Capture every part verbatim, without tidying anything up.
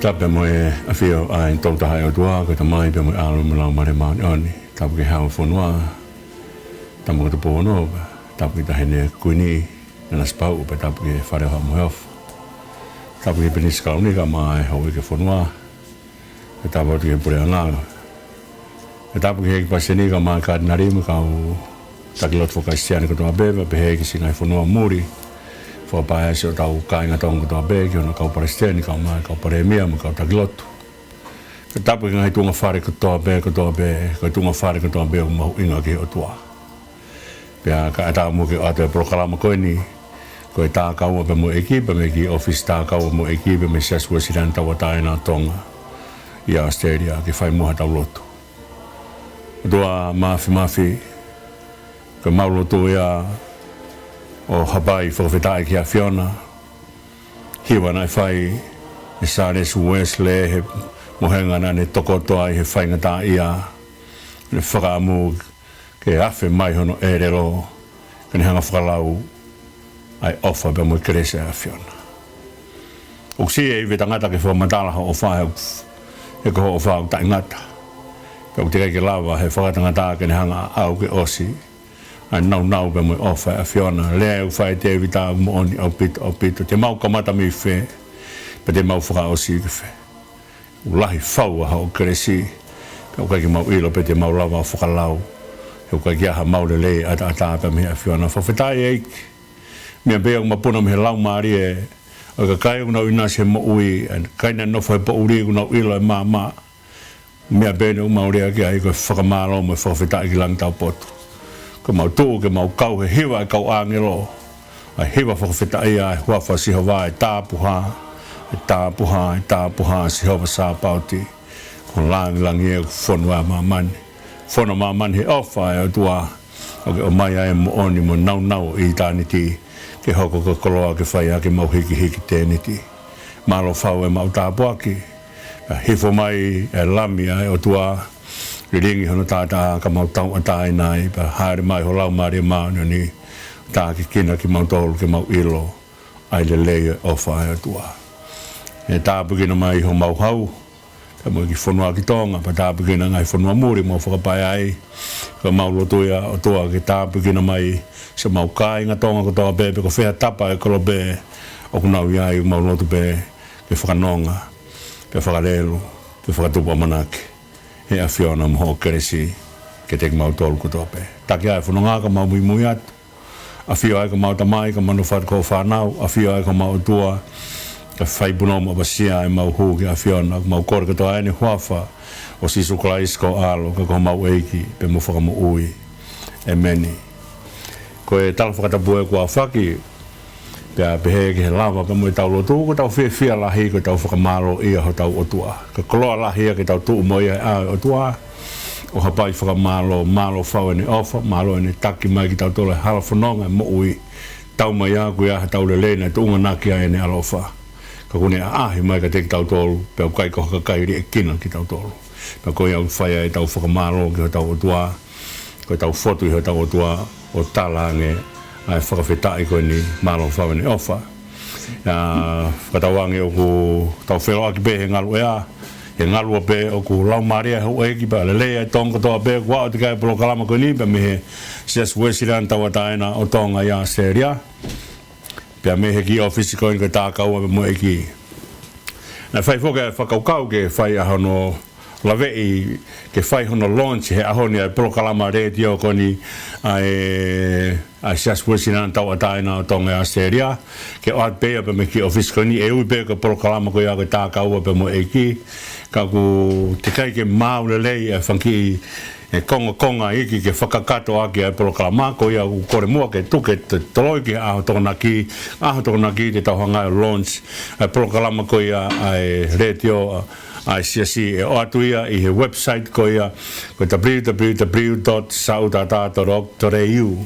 Tapu mo e ʻafio ʻa e Tolu Tahaʻi ʻOtua, ko e Tamai pea mo e ʻAlo mo e Laumālie Māʻoniʻoni. Tapu ki he Hau ʻo e fonua, tapu ki he Tupou Ono, tapu ki he Taʻahine Kuini Nanasipauʻu, pea tapu ki he Fale ʻo Haʻa Moheofo. Tapu ki he Pilinisi Kalauni kae ʻumaʻā e houʻeiki ʻo e fonua, pea tapu atu ki he Puleʻanga. Pea tapu ki he ʻEiki Palesiteni kae ʻumaʻā e Katinali mo e kau taki lotu faka-Kalisitiane kotoa pē, pea pehē ki he ngaahi fonua muli. Fakapae ʻa siʻotau kāinga Tonga kotoa pē, ki hono kau Palesiteni kae ʻumaʻā e kau Palēmia mo e kau taki lotu. Pea tapu ki he ngaahi tuʻunga fale kotoa pē, kotoa pē, ko e tuʻunga fale kotoa pē ʻoku mahuʻinga ki he ʻOtua. Pea kae ʻatā muʻa ke ʻoatu e polokalama ko eni, ko e tākaua pea mo e ʻEiki, pea mei he kiʻi ʻōfisi tākaua mo e ʻEiki, pea mei he Siasi Uēsiliana Tauʻatāina ʻo Tonga ʻi ʻAositelēlia, ke fai muʻa haʻatau lotu. ʻOtua Māfimafi, ko ʻemau lotu ia ʻo hapai fakafetaʻi ki he ʻAfiona, hiva naʻe fai ʻe Sālesi Uēsilī he mohenga naʻa ne tokoto ai he faingataʻaʻia, ne fakaʻamu ke afe mai hono ʻelelo, ke ne hanga ʻo fakalau ʻa e ʻofa pea mo e kelesi ʻa e ʻAfiona. ʻOku siʻi e ivi ʻo e tangata ke fakamatala hoʻo ʻofa, he ko hoʻo ʻofa ʻoku taʻengata. Pea ʻoku teʻeki ai ke lava ʻe he fakatangata ke ne hanga ʻo aʻu ke ʻosi ʻa e nāunau pea mo e ʻofa ʻa e ʻAfiona. Lea ʻoku fai ʻe Tēvita ʻoku moʻoni ʻaupito, ʻaupito. Te mau kamata mei fē, pea te mau fakaʻosi ki fē. ʻOku lahi fau ʻa hoʻo kelesi, pea ʻoku ʻikai ke mau ʻilo pe te mau lava ʻo fakalau, he ʻoku ʻikai ke ʻi ai haʻamau lelei ʻataʻatā pea mei he ʻAfiona. Fakafetaʻi ʻEiki, meʻa pē ʻoku mapuna mei he laumālie ʻo e kakai ʻoku nau ʻinasi he moʻui, ʻa e kakai naʻe nofo he poʻuli ʻoku nau ʻilo e maama. Meʻa pē eni ʻoku mau lea ki ai ko e fakamālō mo e fakafetaʻi ki langi taupotu. Ke mau tuʻu, ke mau kau he hiva ʻa e kau ʻāngelo, ʻa e hiva fakafetaʻia ʻa e huafa ʻo Sihova, ʻe tapuhā, ʻe tapuhā, ʻe tapuhā Sihova Sāpaoti. Ko e lāngilangi ʻoku fonu ai ʻa māmani. Fonu ʻa māmani he ʻofa ʻa e ʻOtua, ʻo ke ʻomai ʻa e moʻoni mo e nāunau ʻo ʻitāniti, ke hoko ko e koloa ke fai ʻaki ʻemau hikihiki tēniti. Mālō fau ʻemau tāpuaki, ʻa e hifo mai ʻa e Lami ʻa e ʻOtua, lilingi hono taʻataʻa ka mau tauʻatāina ai, pea hāʻele mai ho Laumālie Māʻoniʻoni, tākiekina kimautolu ke mau ʻilo ʻa e lelei ʻo e ʻofa ʻa e ʻOtua. ʻE tāpuekina mai homau hau, pea mo e kiʻi fonua ki Tonga, pea tāpuekina e ngaahi fonua muli ʻoku mau fakapae ai. Ko ʻemau lotu ia ʻOtua ke tāpuekina mai siʻomau kāinga Tonga kotoa pē, pe ko fē ha tapa ʻo e kolope ʻoku nau ʻi ai, ʻoku mau lotu pē ke fakanonga, pea fakalelu, pea fakatupu ʻamanaki ʻe he ʻAfiona mo hoʻo kelesi kiate kimautolu kotoa pē. Taki ʻa e fononga ka mau muimui atu. ʻAfio ai ko homau Tamai, ka mau nofo atu ko hoʻo fānau. ʻAfio ai ko homau ʻOtua, kae fai punou mo ʻapasia ʻemau hū ki he ʻAfiona. Ko ʻemau kole kotoa ʻi he huafa ʻo Sīsū Kalaisi ko ho ʻAlo, ka ko homau ʻEiki pea mo e Fakamoʻui. ʻĒmeni. Ko e tala fakatapu ē kuo aofaki, pea pehē ki he lava pea mo ʻetau lotu, ko ʻetau fiefia lahi ko ʻetau fakamālōʻia hotau ʻOtua. Ko e koloa lahi ia ke tau tuʻu mo ia he ʻao ʻo e ʻOtua, ʻo hapai fakamālō, mālō fau ʻene ʻofa, mālō ʻene taki mai kitautolu he hala fononga ʻo e moʻui. Tau mai ʻa ia ko ia haʻatau lelei naʻe tuʻunga ʻaki ai ʻene ʻaloʻofa. Ka kuo ne ʻaʻahi mai kiate kitautolu, pea ʻoku ʻikai ko ha kakai liʻekina kitautolu. Pea ko ia ʻoku fai ai ʻetau fakamālō ki hotau ʻOtua, ko ʻetau fotu ʻi hotau ʻOtua, ʻo tala ange ʻa e fakafetaʻi ko eni, mālō fau ʻene ʻofa. ʻIa, fakatauange ʻoku tau feʻiloaki pē he ngaluʻea, he ngaluʻea pē ʻoku laumālie houʻeiki pea lelei ʻa e Tonga kotoa pē, kuo aʻu atu ki ai e polokalama ko eni, pea mei he Siasi Uēsiliana Tauʻatāina ʻo Tonga ʻi ʻAositelēlia. Pea mei he kiʻi ʻōfisi ko eni ko e tākaua pea mo e ʻEiki. Naʻe fai foki ʻa e fakakaukau ke fai ʻa hono laveʻi, ke fai hono launch he ʻaho ni ʻa e polokalama letiō ko eni ʻa e, ʻa e Siasi Uēsiliana Tauʻatāina ʻo Tonga ʻi ʻAositelēlia, ke ʻoatu pē ia pea mei he kiʻi ʻōfisi ko eni, ʻe ui pē ko e polokalama ko ia ko e tākaua pea mo e ʻEiki, ka ʻoku teʻeki ai ke maau lelei ʻa e fanga kiʻi ʻe kongokonga iiki ke fakakakato ʻaki ʻa e polokalama, ko ia ʻoku kole muʻa ke tuku ke toloi ki he ʻaho Tokonaki, ʻaho Tokonaki te tau hanga ʻo launch ʻa e polokalama ko ia ʻa e letiō ʻa e Siasi, ʻe ʻoatu ia ʻi he website ko ia, ko e W W W dot sautata dot org dot A U.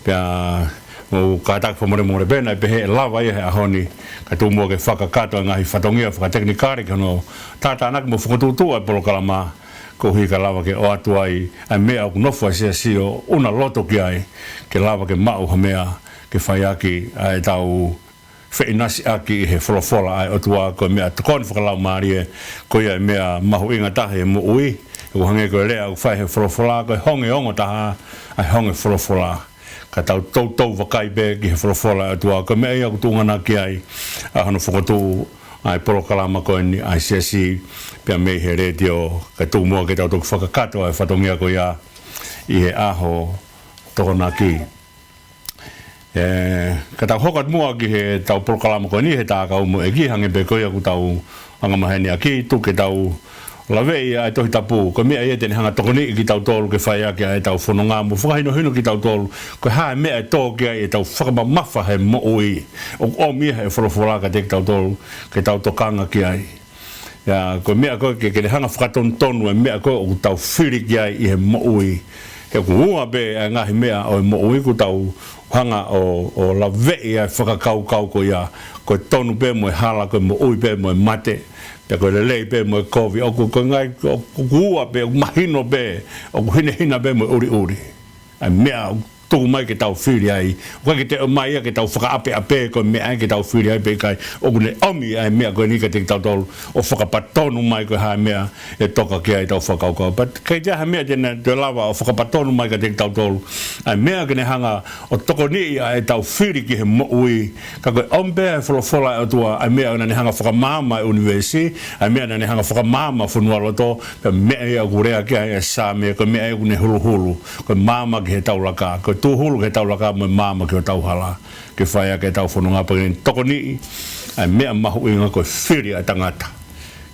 Pea ʻoku kātaki fakamolemole pē naʻe pehē ʻe lava ia he ʻaho ni, kae tuku muʻa ke fakakakato e ngaahi fatongia fakatekinikale ki hono tātānaki mo fokotuʻutuʻu ʻa e polokalama, koeʻuhi kae lava ke ʻoatu ai ʻa e meʻa ʻoku nofo ʻa e Siasi ʻo ʻuna loto ki ai, ke lava ke maʻu ha meʻa ke fai ʻaki ʻa ʻetau feʻinasiʻaki ʻi he folofola ʻa e ʻOtua, ko e meʻatokoni fakalaumālie, ko ia e meʻa mahuʻinga taha ʻi he moʻui. ʻOku hangē ko e lea ʻoku fai he folofola, ko e honge ongo taha ʻa e honge folofola. Ka tau toutou vakai pē ki he folofola ʻa e ʻOtua, ko e meʻa ia ʻoku tuʻunga ki ai ʻa hono fokotuʻu ʻa e polokalama ko eni ʻa e siasi, pea mei he letiō, kae tuku muʻa ke tau toki fakakakato ʻa e fatongia ko ia ʻi he ʻaho Tokonaki. ʻE, ka tau hoko atu muʻa ki he tau polokalama ko eni he tā kau mo e ki hangē pē ko ia ʻoku tau angamaheni ʻaki, tuku ke tau laveʻi ʻa e Tohi Tapu, ko e meʻa ia te ne hanga tokoniʻi kitautolu ke fai ʻaki ʻa e tau fononga mo fakahinohino kitautolu, ko e hā e meʻa ʻe tō ki ai e tau fakamamafa he moʻui, ʻoku ʻomi ʻe he folofola kiate kitautolu, ke tau tokanga ki ai. ʻIa, ko e meʻa ko ē ke, ke ne hanga fakatonutonu e meʻa ko ē ʻoku tau fili ki ai ʻi he moʻui. He ʻoku ua pē ʻa e ngaahi meʻa ʻo e moʻui ʻoku tau hanga ʻo, ʻo laveʻi ʻa e fakakaukau ko ia. Ko e tonu pē mo e hala, ko e moʻui pē mo e mate. Pea ko e lelei pē mo e kovi. ʻOku, ko e ngaahi, ʻoku ua pē, ʻoku mahino pē, ʻoku hinehina pē mo e ʻuliʻuli. ʻA e meʻa ʻoku tuku mai ke tau fili ai. ʻOku ʻikai ke te ʻomai ia ke tau fakaʻapeʻape ko e meʻa ia ke tau fili ai pe ʻikai. ʻOku ne ʻomi ʻa e meʻa ko eni kiate kitautolu ʻo fakapatonu mai ko e hā e meʻa ʻe toka ki ai ʻetau fakakaukau. Pea ʻikai toe ha meʻa te ne toe lava ʻo fakapatonu mai kiate kitautolu ʻa e meʻa ke ne hanga ʻo tokoniʻi ʻa e tau fili ki he moʻui. Ka ko e ʻomi pē ʻa e folofola ʻa e ʻOtua, ʻa e meʻa naʻa ne hanga fakamaama e ʻunivēsi, ʻa e meʻa naʻa ne hanga fakamaama fonualoto, pea meʻa ia ʻoku lea ki ai e Saame, ko e meʻa ia ʻoku ne huluhulu, ko e maama ki he tau laka, ko e tūhulu ki he tau laka mo e maama ki hotau hala, ke fai ʻaki ʻetau fononga pea ke ne tokoniʻi ʻa e meʻa mahuʻinga ko e fili ʻa e tangata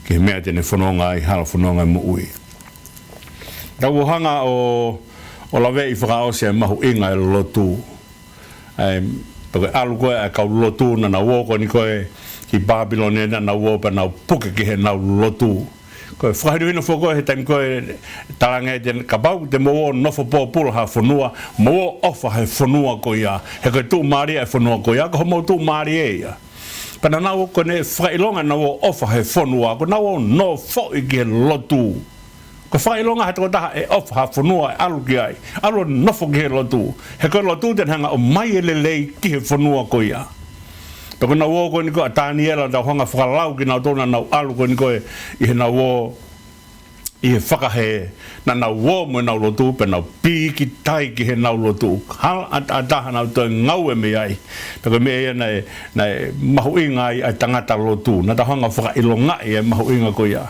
ki he meʻa te ne fononga ai, hala fononga e moʻui. Tau ō hanga ʻo, ʻo laveʻi fakaʻosi e mahuʻinga e lotu. ʻA e, pea ko e ʻalu ko ē ʻa e kau lotu naʻa nau ō ko eni ko ē ki Pāpilone naʻa nau ō pea nau puke ki heʻenau lotu. Ko e fakahinohino foki ko ē he taimi ko ē talaange te, kapau te mou ō nofo pōpula ha fonua, mou ō ʻofa he fonua ko ia. He ko e tuʻumālie e fonua ko ia, ko homou tuʻumālie ia. Pea naʻa nau ō ko ē ne fakaʻilonga naʻa nau ō ʻofa he fonua, ko ʻenau ō nofoʻi ki he lotu. Ko e fakaʻilonga ha tokotaha ʻe ʻofa ha fonua ʻe ʻalu ki ai, ʻalu ʻo nofo ki he lotu. He ko e lotu te ne hanga ʻo ʻomai e lelei ki he fonua ko ia. Pea ko ʻenau ō ko eni ko ē ʻa Taniela, tau hanga fakalau kinautolu naʻa nau ʻalu ko eni ko ē ʻi heʻenau ō ʻi he fakahē, naʻa nau ō mo ʻenau lotu, pea nau pīkitai ki heʻenau lotu. Hala ʻataʻatā haʻanau toe ngaue mei ai. Pea ko e meʻa ia naʻe, naʻe mahuʻinga ai ʻa e tangata lotu. Naʻa tau hanga fakaʻilongaʻi e mahuʻinga ko ia.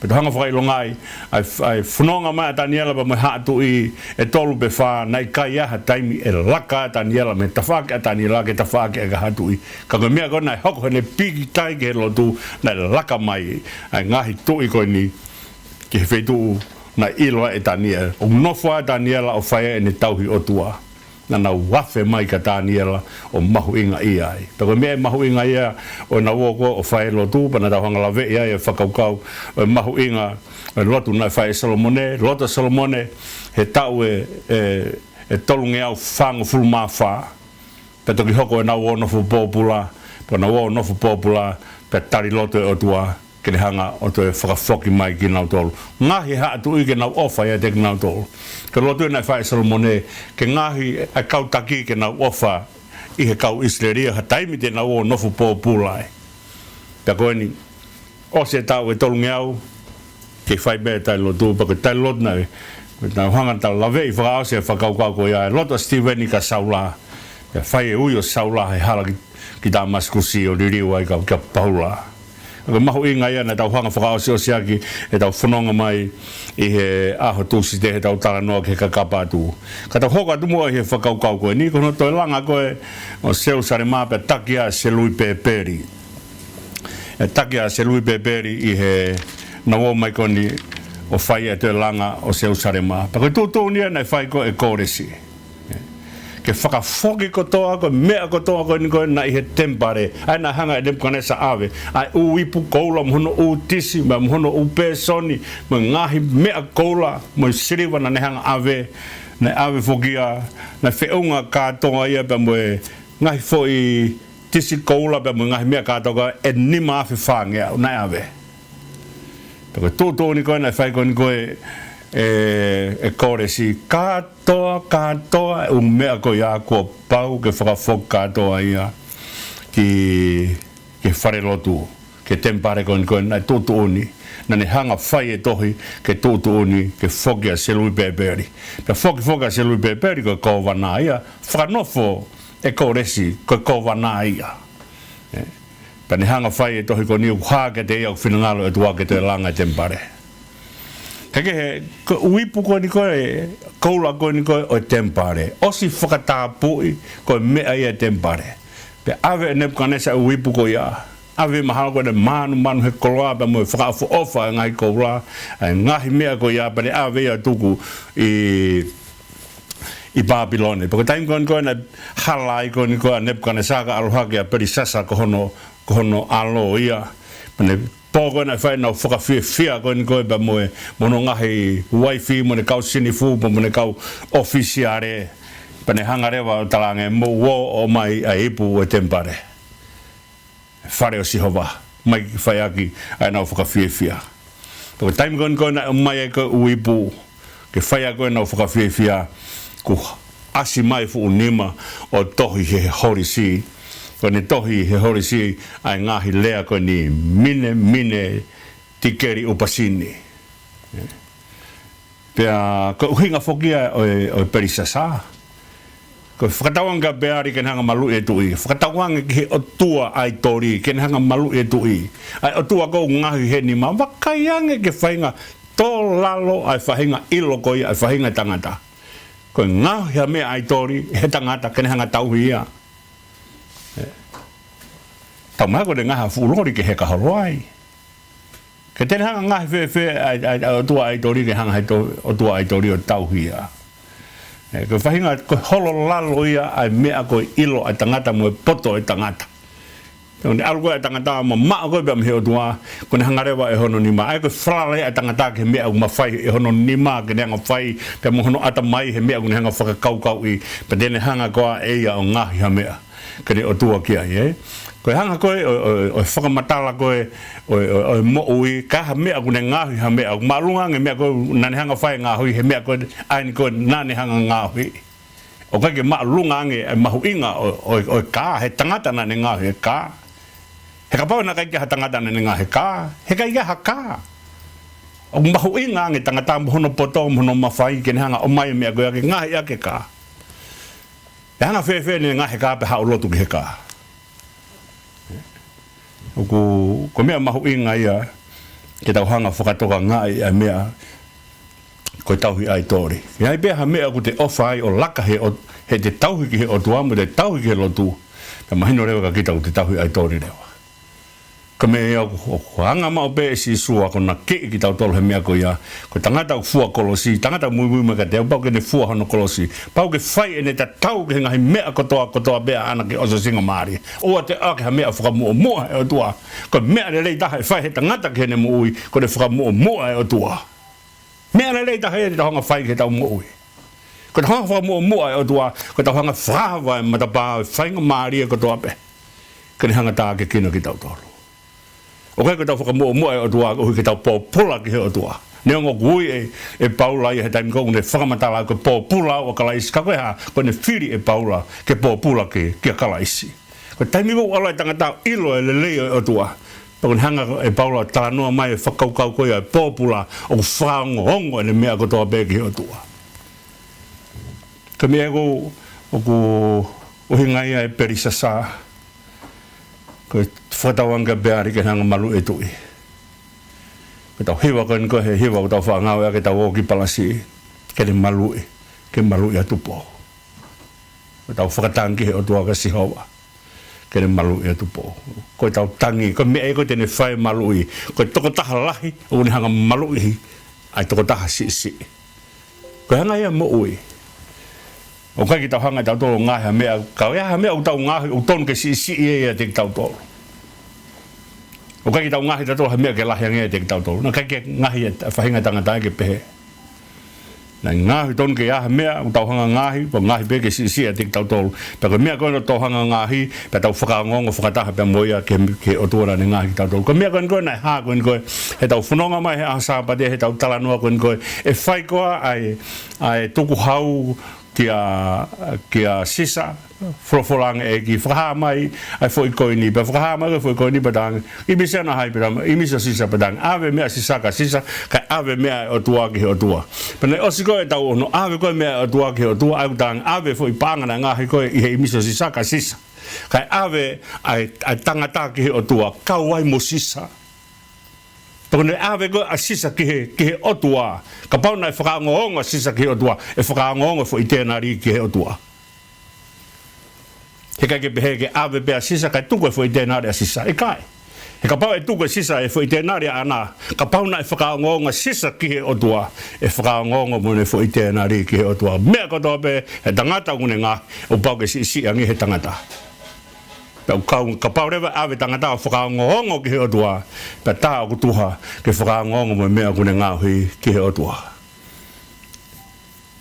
Pea tau hanga fakaʻilongaʻi ʻa e, ʻa e fononga mai ʻa Taniela pea mo e haʻa tuʻi ʻe tolu pe fā, naʻe ʻikai ha taimi ʻe laka ʻa Taniela mei he tafaʻaki ʻa Taniela ki he tafaʻaki ʻa e haʻa tuʻi. Ka ko e meʻa ko ē naʻe hoko heʻene pīkitai ki he lotu, naʻe laka mai ʻa e ngaahi tuʻi ko eni ki he feituʻu naʻe ʻilo ai ʻe Taniela. ʻO nofo ai ʻa Taniela ʻo fai ai ʻene tauhi ʻOtua. Naʻa nau afe mai kia Taniela ʻo mahuʻingaʻia ai. Pea ko e meʻa mahuʻinga ia ʻo ʻenau ō ko ē ʻo fai e lotu, pea naʻa tau hanga laveʻi ai e fakakaukau ʻo e mahuʻinga ʻo e lotu naʻe fai ʻe Solomone, lotu ʻa Solomone, he taʻu ʻe, ʻe, ʻe tolungeau fāngofulu mā fā. Pea toki hoko ʻenau ō nofo pōpula, pea nau ō nofo pōpula, pea tali lotu e ʻOtua, ke ne hanga ʻo toe fakafoki mai kinautolu. Ngaohi e haʻa tuʻi ke nau ʻofa ʻiate kinautolu. Ko e lotu ia naʻe fai ʻe Solomone, ke ngaohi e kau taki ke nau ʻofa ʻi he kau ʻIsileli, ha taimi te nau ō nofo pōpula ai. Pea ko eni, ʻosi e taʻu ʻe tolungeau, kei fai pē e tali lotu, pea ko e tali lotu naʻe, naʻa tau hanga ʻo laveʻi fakaʻosi e fakakaukau ko ia, e lotu ʻa Sitīveni kia Saula. Pea fai e ui ʻo Saula he hala ki, ki Tāmasikusi ʻo liliu ai ka, kia Paula. Ko e mahuʻinga ia naʻa tau hanga fakaʻosiʻosi ʻaki ʻetau fononga mai ʻi he ʻaho Tūsite heʻetau talanoa ki he kakapa atu. Ka tau hoko atu muʻa ʻi he fakakaukau ko eni, ko hono toe langa ko ē ʻo Selusalema pea taki ʻa Selupēpeli. ʻE taki ʻa Selupēpeli ʻi heʻenau ō mai ko eni ʻo fai e toe langa ʻo Selusalema. Pea ko e tuʻutuʻuni ia naʻe fai ko ē ʻe Kōlesi. Ke fakafoki kotoa ko e meʻa kotoa ko eni ko ē naʻe ʻi he temipale. ʻA ia naʻe hanga ʻe Nepukanesa ʻo ʻave. ʻA e ʻū ipu koula mo hono ʻū tisi, mo hono ʻū pēsoni, mo e ngaahi meʻa koula, mo e siliva naʻa ne hanga ʻo ʻave. Naʻe ʻave foki ia, naʻe feʻunga kātoa ia pea mo e ngaahi foʻi tisi koula pea mo e ngaahi meʻa kātoa ʻe nima afe fāngeau naʻe ʻave. Pea ko e tuʻutuʻuni ko ē naʻe fai ko eni ko ē ʻe, ʻe Kōlesi, kātoa, kātoa e ʻū meʻa ko ia kuo pau ke fakafoki kātoa ia. ki, ki he falelotu, ki he temipale ko eni ko ē naʻe tuʻutuʻuni, naʻa ne hanga fai e tohi ke tuʻutuʻuni, ke foki ʻa Selupēpeli. Pea fokifoki ʻa Selupēpeli ko e kōvana ia, fakanofo e Kōlesi ko e kōvana ia. Ē, pea ne hanga fai e tohi ko eni ʻoku hā kiate ia ʻoku finangalo e ʻOtua ke toe langa e temipale. Kae kehe, ko e ʻū ipu ko eni ko ē, koula ko eni ko ē ʻo e temipale, ʻosi fakatapui, ko e meʻa ia e temipale. Pea ʻave ʻe Nepukanesa e ʻū ipu ko ia. ʻAve mahalo ko ʻene mānumanu he koloa pea mo e fakaʻofoʻofa e ngaahi koula, e ngaahi meʻa ko ia pea ne ʻave ia ʻo tuku ʻi, ʻi Pāpilone. Pea ko e taimi ko eni ko ē naʻe hala ai ko eni ko ē ʻa Nepukanesa ka ʻalu hake ʻa Pelisasa ko hono, ko hono ʻalo ia. Pea ne pō ko ē naʻe fai ʻenau fakafiefia ko eni ko ē pea mo e, mo hono ngaahi uaifi mo ʻene kau sinifu pea mo ʻene kau ʻofisiale. Pea ne hanga leva ʻo talaange mou ō ʻo ʻomai ʻa e ipu ʻo e temipale, fale ʻo Sihova, mai ke fai ʻaki ʻa ʻenau fakafiefia. Pea ko e taimi ko eni ko ē naʻe ʻomai ai ko ē ʻū ipu ke fai ʻaki ko ē ʻenau fakafiefia, kuo ʻasi mai fuʻu nima ʻo tohi he holisi. Ko ʻene tohi he holisi ʻa e ngaahi lea ko eni, mine, mine, tikeli upasini. Pea ko e ʻuhinga foki ia ʻo e, ʻo e Pelisasa, ko e fakatauange kia Peali ke ne hanga maluʻi e tuʻi, fakatauange ki he ʻotua ʻaitoli ke ne hanga maluʻi e tuʻi. ʻA e ʻotua ʻoku ngaohi he nima, vakai ange ki he faʻahinga tō lalo ʻa e faʻahinga ʻilo ko ia ʻa e faʻahinga tangata. Ko e ngaohi ha meʻa ʻaitoli he tangata ke ne hanga tauhi ia. Ē. Taumaiā ko ʻene ngaohi ha fuʻu loli ke heka holo ai. Ke te ne hanga ngaohi fēfē ʻa e, ʻa e, ʻa e ʻotua ʻaitoli ke hanga he tō, ʻotua ʻaitoli ʻo tauhi ia. Ē, ko e faʻahinga, ko e holo lalo ia ʻa e meʻa ko e ʻilo ʻa e tangata mo e poto ʻo e tangata. Pea ʻoku ne ʻalu ko ē ʻa e tangata mamaʻo ko ē pea mei he ʻotua, kuo ne hanga leva ʻe hono nima. ʻA ia ko e falala ia ʻa e tangata ki he meʻa ʻoku mafai ʻe hono nima ke ne hanga fai, pea mo hono ʻatamai he meʻa ʻoku ne hanga fakakaukauʻi, pea te ne hanga ko ā ʻe ia ʻo ngaohi ha meʻa ke ne ʻotua ki ai, ē? Ko e hanga ko ē ʻo, ʻo, ʻo fakamatala ko ē ʻo, ʻo, ʻo e moʻui, ka ha meʻa ʻoku ne ngaohi ha meʻa, ʻoku māʻolunga ange e meʻa ko ē naʻa ne hanga fai e ngaohi, he meʻa ko ē ʻa eni ko ē naʻa ne hanga ngaohi. ʻOku ʻikai ke māʻolunga ange e mahuʻinga ʻo, ʻo, ʻo e kā he tangata naʻa ne ngaohi e kā. He kapau naʻe ʻikai ke ʻi ai ha tangata naʻa ne ngaohi e kā, he ʻikai ke ʻi ai ha kā. ʻOku mahuʻinga ange e tangata mo hono poto, mo hono mafai ke ne hanga ʻomai e meʻa ko ia ke ngaohi ʻaki e kā. ʻE hanga fēfē ʻene ngaohi e kā pea haʻu lotu ki he kā? ʻOku, ko e meʻa mahuʻinga ia ke tau hanga fakatokangaʻi ʻa e meʻa ko e tauhi ʻaitoli. ʻE ʻi ai pē ha meʻa ʻoku te ʻofa ai ʻo laka he ʻo, he te tauhi ki he ʻotua mo te tauhi ki he lotu, pea mahino leva kia kita ʻoku te tauhi ʻaitoli leva. Ko e meʻa ia ʻoku, ʻoku hanga maʻu pē ʻe Sīsū ʻo akonakiʻi kitautolu he meʻa ko ia. Ko e tangata ʻoku fua kolosi, tangata ʻoku muimui mai kiate au, pau ke ne fua hono kolosi. Pau ke fai ʻene tatau ki he ngaahi meʻa kotoa, kotoa pē ʻaʻana ke ʻosi singamālie. ʻOua te ʻoange ha meʻa fakamuʻomuʻa ʻe he ʻOtua. Ko e meʻa lelei taha ʻe fai ʻe he tangata ki heʻene moʻui, ko ʻene fakamuʻomuʻa e ʻOtua. Meʻa lelei taha ia te tau hanga fai ki heʻetau moʻui. Ko ʻetau hanga fakamuʻomuʻa e ʻOtua, ko ʻetau hanga fakaava e matapā ʻo e faingamālie kotoa pē ke ne hanga tākiekina kitautolu. ʻOku ʻikai ko ʻetau fakamuʻomuʻa e ʻOtua koeʻuhi ke tau pōpula ki he ʻOtua. Neongo ʻoku ui ʻe, ʻe Paula ia he taimi ko ē ʻoku ne fakamatala ko e pōpula ʻa Kalaisi, ka ko e hā, ko ʻene fili ʻe Paula ke pōpula ki, kia Kalaisi. Ko e taimi ko ē ʻoku ʻalu ai e tangata ʻo ʻilo e lelei ʻo e ʻOtua, pea ko ʻene hanga ʻe Paula ʻo talanoa mai e fakakaukau ko ia ʻo e pōpula, ʻoku fakaongoongo ʻene meʻa kotoa pē ki he ʻOtua. Ko e meʻa ʻoku, ʻoku ʻuhinga ia ʻe Pelisasa, ko e fakatauange kia Peali ke ne hanga maluʻi e tuʻi. Ko ʻetau hiva ko eni ko ē he hiva ʻoku tau faʻa ngāueʻaki ʻetau ō ki Palasi, ke ne maluʻi, ke maluʻi ʻa Tupou. Ko ʻetau fakatangi ki he ʻOtua ko Sihova, ke ne maluʻi ʻa Tupou. Ko ʻetau tangi, ko e meʻa ia ko ē te ne fai e maluʻi. Ko e tokotaha lahi ʻoku ne hanga maluʻi ʻa e tokotaha siʻisiʻi. Ko e anga ia e moʻui. ʻOku ʻikai ke tau hanga ʻe tautolu ʻo ngaohi ha meʻa, ka ʻi ai ha meʻa ʻoku tau ngaohi, ʻoku tonu ke siʻisiʻi ia ʻiate kitautolu. ʻOku ʻikai ke tau ngaohi ʻe tautolu ha meʻa ke lahi ange ia ʻiate kitautolu. Naʻe ʻikai ke ngaohi e faʻahinga tangata ia ke pehē. Naʻe ngaohi tonu ke ʻi ai ha meʻa ʻoku tau hanga ngaohi, ʻoku ngaohi pē ke siʻisiʻi ʻiate kitautolu. Pea ko e meʻa ko ē ʻoku tau hanga ngaohi, pea tau fakaongoongo fakataha pea mo ia ki he, ki he ʻOtua naʻa ne ngaohi kitautolu. Ko e meʻa ko eni ko ē naʻe hā ko eni ko ē, heʻetau fononga mai he ʻaho Sāpate, heʻetau talanoa ko eni ko ē, ʻe fai koā ʻa e, ʻa e tukuhau kia, kia Sisa, folofola ange ʻe he ʻEiki, fakahā mai ʻa e foʻi koini, pea fakahā mai ʻa e foʻi koini pea talaange, ʻimisi ʻana hai pea talaange, ʻimisi ʻo Sisa pea talaange, ʻave meʻa ʻa Sisa kia Sisa, kae ʻave meʻa ʻa e ʻOtua ki he ʻOtua. Pea naʻe ʻosi ko ē ʻetau ʻono ʻave ko ē meʻa ʻa e ʻOtua ki he ʻOtua, ʻa ia ʻoku talaange, ʻave foʻi paʻanga naʻe ngaohi ko ē ʻi he ʻimisi ʻo Sisa kia Sisa. Kae ʻave ʻa e, ʻa e tangata ki he ʻOtua, kau ai mo Sisa. Pea ko ʻene ʻave ko ē ʻa Sisa ki he, ki he ʻOtua. Kapau naʻe fakaongoongo ʻa Sisa ki he ʻOtua, ʻe fakaongoongo e foʻi tēnali ki he ʻOtua. Heʻikai ke pehē ke ʻave pē ʻa Sisa kae tuku e foʻi tēnali ʻa Sisa. ʻIkai. He kapau ʻe tuku ʻe Sisa e foʻi tēnali ʻaʻana, kapau naʻe fakaongoongo ʻa Sisa ki he ʻOtua, ʻe fakaongoongo mo ʻene foʻi tēnali ki he ʻOtua. Meʻa kotoa pē ʻa e tangata ʻoku ne ngaohi, ʻoku pau ke siʻisiʻi ange he tangata. Pea ʻoku kau, kapau leva ʻave tangata ʻo fakaongoongo ki he ʻOtua, pea tā ʻoku tuha ke fakaongoongo mo e meʻa ʻoku ne ngaohi ki he ʻOtua.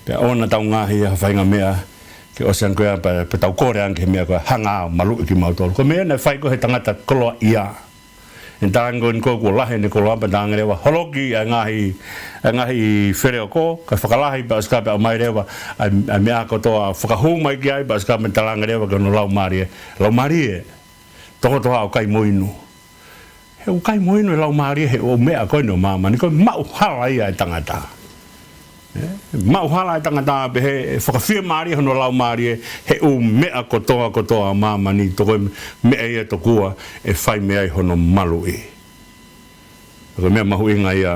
Pea ʻoua naʻa tau ngaohi ha faʻahinga meʻa ke ʻosi ange ko ia pea, pea tau kole ange ki he meʻa ko ē, hanga ʻo maluʻi kimautolu. Ko e meʻa naʻe fai ko ē he tangata koloaʻia. ʻI he taimi ko ē kuo lahi ʻene koloa pea talaange leva, holoki ʻa e ngaahi, ʻa e ngaahi feleoko, kae fakalahi pea ʻosi ko ia pea ʻomai leva ʻa e, ʻa e meʻa kotoa, fakahū mai ki ai pea ʻosi ko ia pea talaange leva ki hono laumālie, laumālie, tokoto ā ʻo kai mo inu. He ʻoku kai mo inu e laumālie he ʻū meʻa ko eni ʻo māmani, ko e maʻuhala ia ʻa e tangata. ʻE, maʻuhala ʻa e tangata pehē, ʻe fakafiemālie hono laumālie he ʻū meʻa kotoa, kotoa ʻo māmani, toko e meʻa ia tokua ʻe fai mei ai hono maluʻi. Ko e meʻa mahuʻinga ia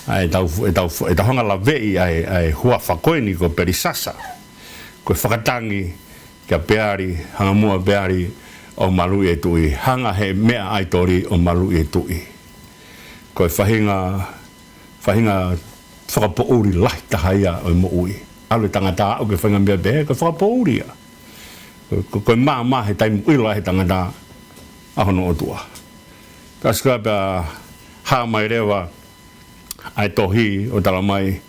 ʻa ʻetau, ʻetau, ʻetau hanga ʻo laveʻi ʻa e, ʻa e huafa ko eni ko Pelisasa. Ko e fakatangi kia Peali, hanga muʻa Peali ʻo maluʻi e tuʻi, hanga he meʻa ʻaitoli ʻo maluʻi e tuʻi. Ko e faʻahinga, faʻahinga fakapoʻuli lahi taha ia ʻo e moʻui. ʻAlu e tangata ʻo aʻu ki he faʻahinga meʻa pehē, ko e fakapoʻuli ia. Ko, ko, ko e maama he taimi ʻoku ʻilo ai he tangata ʻa hono ʻOtua. Pea ʻosi ko ia pea hā mai leva ʻa e tohi ʻo talamai,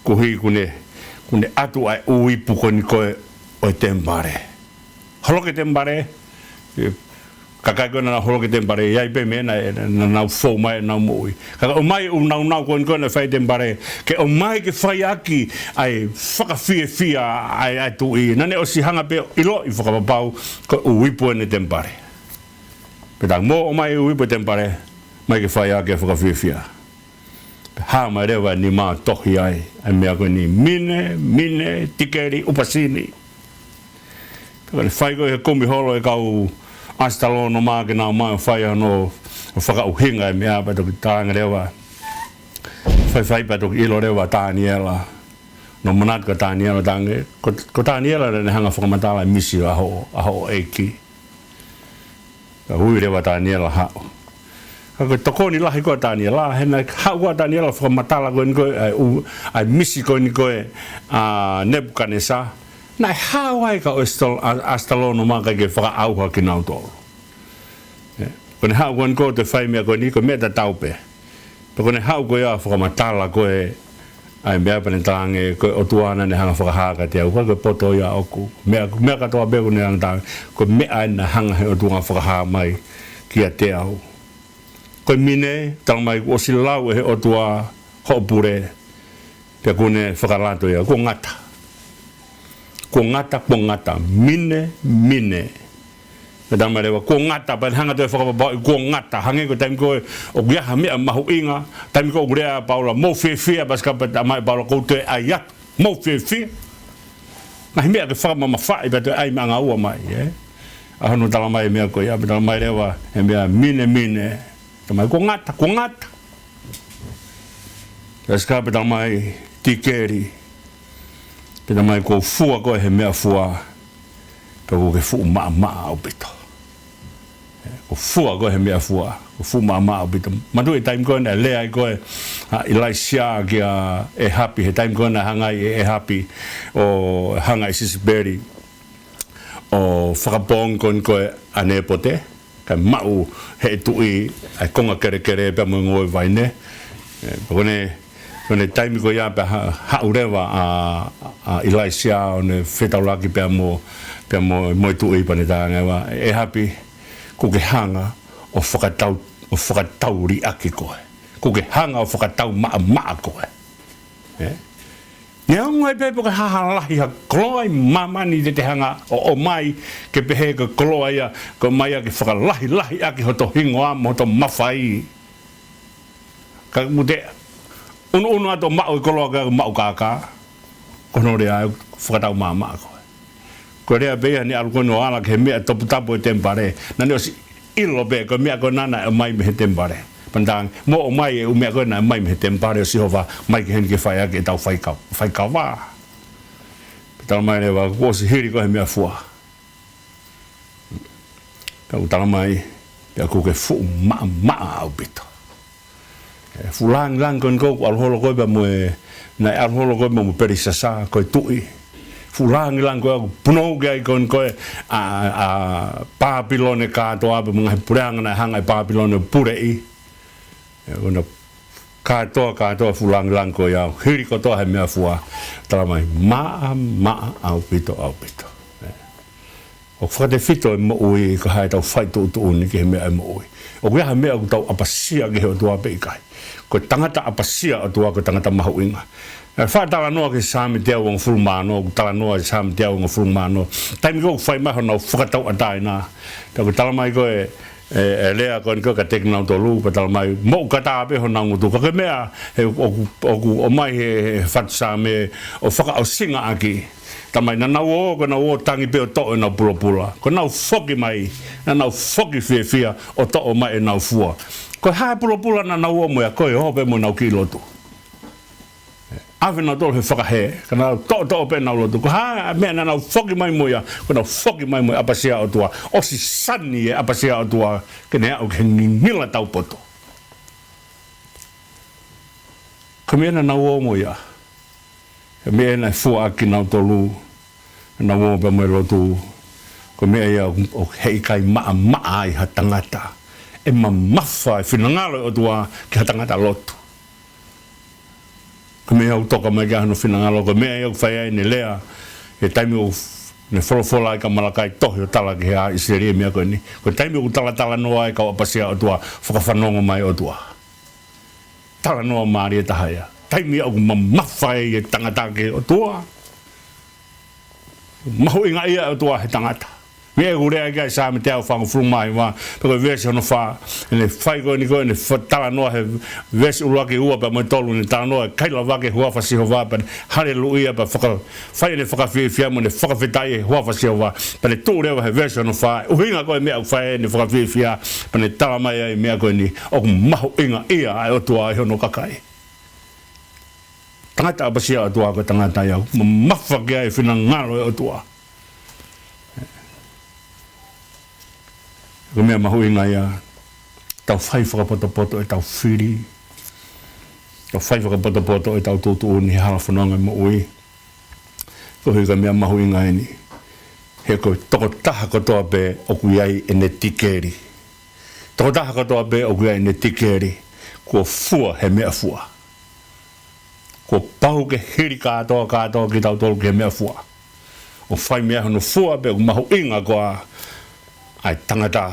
koeʻuhi kuo ne, kuo ne ʻatu ʻa e ʻū ipu ko eni ko ē ʻo e temipale. Holoki e temipale, ʻe, kakai ko ē naʻa nau holoki e temipale, ʻi ai pē mei ai naʻa, naʻa nau fou mai ʻenau moʻui. Ka ʻomai e ʻū nāunau ko eni ko ē naʻe fai he temipale, ke ʻomai ke fai ʻaki ʻa e fakafiefia ʻa e, ʻa e tuʻi. Naʻa ne ʻosi hanga pē ʻo ʻiloʻi fakapapau ko e ʻū ipu eni e temipale. Pea talaange, mou ʻomai e ʻū ipu e temipale, ʻomai ke fai ʻaki e fakafiefia. Pea hā mai leva e nima ʻo tohi ai ʻa e meʻa ko eni, mine, mine, tikeli, ʻupasini. Pea ko ʻene fai ko ē he kumi holo e kau ʻasitalōnoma ke nau ō mai ʻo fai hono, ʻo fakaʻuhinga e meʻa pea toki talaange leva. Faifai pea toki ʻilo leva ʻa Taniela. Naʻe manatu ko Taniela, talaange, ko, ko Taniela naʻa ne hanga ʻo fakamatala e misi ʻa ho, ʻa ho ʻeiki. Pea ui leva ʻa Taniela ʻo haʻu. Ka ko e tokoni lahi ko ē ʻa Taniela, he naʻe haʻu ko ē ʻa Taniela ʻo fakamatala ko eni ko ē, ʻa e ʻū, ʻa e misi ko eni ko ē ʻa Nepukanesa. Naʻe hao ai e kau ʻasitalō-, ʻa, ʻasitalōnoma kae ʻikai ke fakaʻauha kinautolu. ʻE, ko ʻene haʻu ko eni ko ē ʻo fai e meʻa ko eni ko e meʻa tatau pē. Pea ko ʻene haʻu ko ia ʻo fakamatala ko ē ʻa e meʻa pea ne talaange ko e ʻOtua naʻa ne hanga ʻo fakahā kiate au, ko e poto ia ʻoʻoku. Meʻa, meʻa kotoa pē kuo ne hanga ʻo talaange, ko e meʻa eni naʻe hanga he ʻOtua ʻo fakahā mai kiate au. Ko e mine, talamai kuo ʻosi lau ʻe he ʻOtua hoʻo pule, pea kuo ne fakalato ia, kuo ngata. Kuo ngata, kuo ngata, mine, mine. Pea talamai leva, kuo ngata, pea ne hanga ʻo toe fakapapauʻi, kuo ngata. Hangē ko e taimi ko ē ʻoku ʻi ai ha meʻa mahuʻinga, taimi ko ē ʻoku lea ʻa Paula, mou fiefia, pea ʻosi ko ia pea talamai ʻe Paula, ʻoku ou toe ʻai atu, mou fiefia. Ngaahi meʻa ke fakamamafaʻi pea toe ʻai meʻa ʻanga ua mai, ē? ʻA hono talamai e meʻa ko ia, pea talamai leva e meʻa, mine, mine. Talamai, kuo ngata, kuo ngata. Pea ʻosi ko ia pea talamai, tikeli. Pea talamai, kuo u fua koe he meʻafua, pea kuo ke fuʻu maʻamaʻa ʻaupito. Kuo u fua koe he meʻafua, kuo u fuʻu maʻamaʻa ʻaupito. Manatuʻi e taimi ko ē naʻe lea ai ko ē ʻa ʻIlaisiā kia ʻĒhapi, he taimi ko ē naʻe hanga ai ʻe ʻĒhapi ʻo hanga ʻe Sisipeli ʻo fakapoongi ko eni ko ē ʻa Nēpote, kae maʻu ʻe he tuʻi ʻa e konga kelekele pea mo e ngoue vaine. ʻE, pea ko ʻene, ko ʻene taimi ko ia pea ha-, haʻu leva ʻa, ʻa ʻIlaisiā ʻo ne fetaulaki pea mo, pea mo, mo e tuʻi pea ne talaange leva, ʻĒhapi, kuo ke hanga ʻo fakatau, ʻo fakatau liʻaki koe. Kuo ke hanga ʻo fakatau maʻamaʻa koe. ʻE? Neongo ai pē pe ko e hā ha lahi ha koloa ʻi māmani te te hanga ʻo ʻomai ke pehē ko e koloa ia, ko e ʻomai ia ke fakalahilahi ʻaki hoto hingoa mo hoto mafai. Ka mute, ʻunuʻunu atu ʻo maʻu e koloa ka maʻu kākā. Ko hono lea ʻoku fakatau maʻamaʻa koe. Ko e lea pē ia naʻe ʻalu ko eni ʻo ala ki he meʻa toputapu ʻo e temipale. Naʻá ne ʻosi ʻilo pē ko e meʻa ko ena naʻe ʻomai mei he temipale. Pea ne talaange, mou ʻomai e ʻū meʻa ko ē naʻe ʻomai mei he temipale ʻo Sihova mai ki heni ke fai ʻaki ʻetau faika-, faikava. Pea talamai leva, kuo ʻosi hili koe he meʻafua. Pea ʻoku talamai, pea kuo ke fuʻu maʻamaʻa ʻaupito. ʻE, fuʻu lāngilangi ko eni ʻoku ʻalu holo koe pea mo e, naʻe ʻalu holo koe pea mo Pelisasa, ko e tuʻi. Fuʻu lāngilangi ko ē ʻoku punou ki ai ko eni ko ē ʻa, ʻa Pāpilone kātoa pea mo e ngaahi puleʻanga naʻe hanga ʻe Pāpilone ʻo puleʻi. ʻE, ko ena kātoa, kātoa fuʻu lāngilangi ko ia, hili kotoa he meʻafua, talamai, maʻamaʻa ʻaupito, ʻaupito. ʻE, ʻoku fakatefito e moʻui, ko e hā ʻetau fai tuʻutuʻuni ki he meʻa ʻe moʻui. ʻOku ʻi ai ha meʻa ʻoku tau ʻapasia ki he ʻOtua pe ʻikai. Ko e tangata ʻapasia ʻOtua, ko e tangata mahuʻinga. ʻE, faʻa talanoa ki he Saame teau uongofulu mā ono, ʻoku talanoa he Saame teau uongofulu mā ono. Taimi ko ē ʻoku fai mai honau fakatauʻatāina. Pea ʻoku talamai ko e, ʻe, ʻe lea ko eni ko ē kiate kinautolu, pea talamai, moʻukata pē honau ngutu. Ka ko e meʻa, he ʻoku, ʻoku ʻomai he, he fatu Saame ʻo fakaʻosinga ʻaki. Talamai naʻa nau ō, ko ʻenau ō tangi pē ʻo toʻo ʻenau pulopula. Ko ʻenau foki mai, naʻa nau foki fiefia ʻo toʻo mai ʻenau fua. Ko e hā e pulopula naʻa nau ō mo ia, ko e ō pē mo ʻenau kiʻi lotu. ʻAve nautolu he fakahē, ka nau toʻotoʻo pē ʻenau lotu. Ko e hā e meʻa naʻa nau foki mai mo ia, ko ʻenau foki mai mo e ʻapasia ʻOtua. ʻOsi sani e ʻapasia ʻOtua, ke ne aʻu ki he ngingila taupotu. Ko e meʻa naʻa nau ō mo ia. Ko e meʻa naʻe fua ʻaki kinautolu, naʻa nau ō pē mo e lotu. Ko e meʻa ia ʻoku, ʻoku heʻikai maʻamaʻa ai ha tangata. ʻE mamafa e finangalo e ʻOtua ki ha tangata lotu. Ko e meʻa ʻoku toka mai ki ai hono finangalo, ko e meʻa ia ʻoku fai ai ʻene lea, he taimi ʻoku ne folofola ai kia Malakai tohi ʻo tala ki he ʻa ʻIsileli e meʻa ko eni. Ko e taimi ʻoku talatalanoa ai e kau ʻapasia ʻOtua, fakafanongo mai ʻOtua. Talanoa mālie taha ia. Taimi ʻoku mamafa ai e tangata ki he ʻOtua. Mahuʻingaʻia e ʻOtua he tangata. Meʻa ʻoku lea ki ai e Saame teau fāngofulu mā hiva, pea ko e veesi hono fā, ʻene fai ko eni ko ē, ʻene fa-, talanoa he veesi ʻuluaki, ua pea mo e tolu, ʻene talanoa e kaila vake huafa Sihova, pea ne haleluʻia, pea faka-, fai ʻene fakafiefia mo ʻene fakafetaʻi he huafa Sihova, pea ne tuʻu leva he veesi hono fā, ʻuhinga ko e meʻa ʻoku fai ai ʻene fakafiefia, pea ne talamai ai e meʻa ko eni, ʻoku mahuʻingaʻia ʻa e ʻOtua ʻi hono kakai. Tangata ʻapasia ʻOtua ko e tangata ia ʻoku mamafa ki ai e finangalo e ʻOtua. Ko e meʻa mahuʻinga ia, tau fai fakapotopoto ʻetau fili, tau fai fakapotopoto ʻetau tuʻutuʻuni he hala fononga moʻui. Koeʻuhi ko e meʻa mahuʻinga eni. He ko e tokotaha kotoa pē ʻoku ʻi ai ʻene tikeli. Tokotaha kotoa pē ʻoku ʻi ai ʻene tikeli. Kuo fua he meʻafua. Kuo pau ke hili kātoa, kātoa kitautolu ki he meʻafua. ʻO fai mei ai hono fua pē ʻoku mahuʻinga ko ā ʻa e tangata.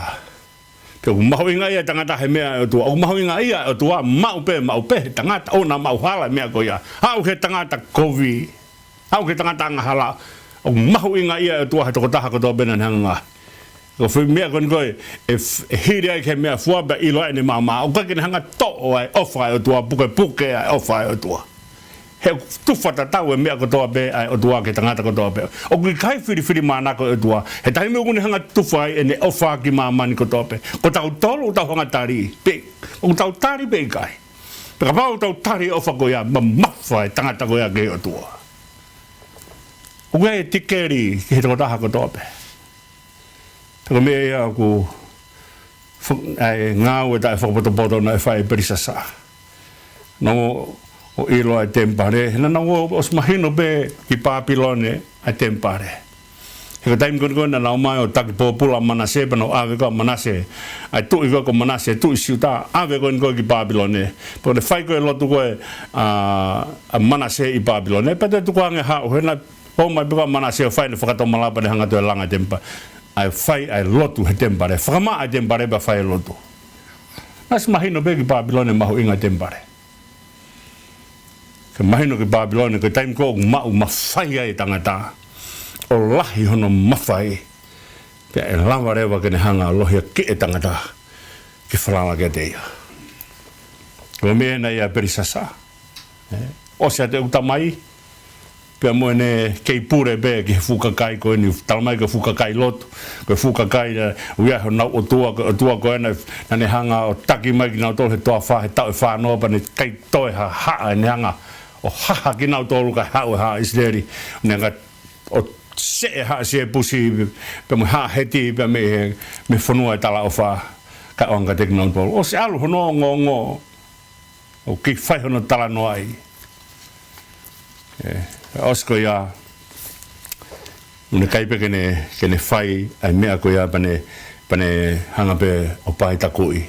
Pea ʻoku mahuʻingaʻia e tangata he meʻa ʻa e ʻOtua. ʻOku mahuʻingaʻia e ʻOtua maʻu pē, maʻu pē he tangata ʻoku na maʻu hala e meʻa ko ia. Aʻu ki he tangata kovi. Aʻu ki he tangata angahala. ʻOku mahuʻingaʻia e ʻOtua he tokotaha kotoa pē naʻa ne hanga. Ko e foʻi meʻa ko eni ko ē, ʻe f-, ʻe hili ai ki he meʻafua pea ʻilo ai ʻene maʻamaʻa. ʻOku ʻikai ke ne hanga toʻo ʻa e ʻofa ʻa e ʻOtua, pukepuke ʻa e ʻofa ʻa e ʻOtua. He ʻoku tufa tatau e meʻa kotoa pē ʻa e ʻOtua ki he tangata kotoa pē. ʻOku ʻikai filifilimānako e ʻOtua. He taimi ʻoku ne hanga tufa ai ʻene ʻofa ki māmani kotoa pē. Ko tautolu ʻoku tau hanga tali. Pē, ʻoku tau tali pe ʻikai. Pea kapau ʻoku tau tali e ʻofa ko ia, mamafa e tangata ko ia ki he ʻOtua. ʻOku ʻi ai e tikeli ki he tokotaha kotoa pē. Pea ko e meʻa ia ʻoku fa-, ʻa e ngāue taʻefakapotopoto naʻe fai ʻe Pelisasa. Naʻa nau ō ʻo ʻilo ʻa e temipale, he naʻa nau ō ʻosi mahino pē ki Pāpilone ʻa e temipale. He ko e taimi ko eni ko ē naʻa nau ō mai ʻo taki pōpula ʻa Manase, pea nau ʻave ko ē ʻa Manase, ʻa e tuʻi ko ē ko Manase, tuʻi Siuta, ʻave ko eni ko ē ki Pāpilone. Pea ko ʻene fai ko ē lotu ko ē ʻa, ʻa Manase ʻi Pāpilone, pea toe tukuange haʻu, he naʻe ō mai pē ko ē ʻa Manase ʻo fai ʻene fakatomala pea ne hanga toe langa e temipale. ʻA e fai ʻa e lotu he temipale. Fakamaʻa e temipale pea fai e lotu. Naʻe ʻosi mahino pē ki Pāpilone e mahuʻinga e temipale. Ke mahino ki Pāpilone, ko e taimi ko ē ʻoku maʻu mafai ai e tangata, ʻo lahi hono mafai, pea ʻe lava leva ke ne hanga ʻo lohiakiʻi e tangata ke falala kiate ia. Ko e meʻa ena ia ʻa Pelisasa. Ē, ʻosi ʻa e ʻū tamai, pea mo ʻene kei pule pē ki he fuʻu kakai ko eni, talamai ko e fuʻu kakai lotu, ko e fuʻu kakai, ē, ʻoku ʻi ai honau ʻotua, ko e ʻotua ko ena naʻa ne hanga ʻo taki mai kinautolu he toafa, he taʻu ʻe fānoa, pea ne ʻikai toe ha haʻa ʻene hanga ʻo haha kinautolu kae haʻu e haʻa ʻIsileli, ne hanga ʻo seʻe haʻa Siepusi, pea mo e haʻa Heti, pea mei he, mei he fonua ʻo e talaʻofa, kae ʻoange kiate kinautolu. ʻOsi ʻalu hono ongoongo, ʻo kei fai hono talanoaʻi. Ē, ʻosi ko ia, ʻoku ne ʻikai pē ke ne, ke ne fai ʻa e meʻa ko ia, pea ne, pea ne hanga pē ʻo paetakuʻi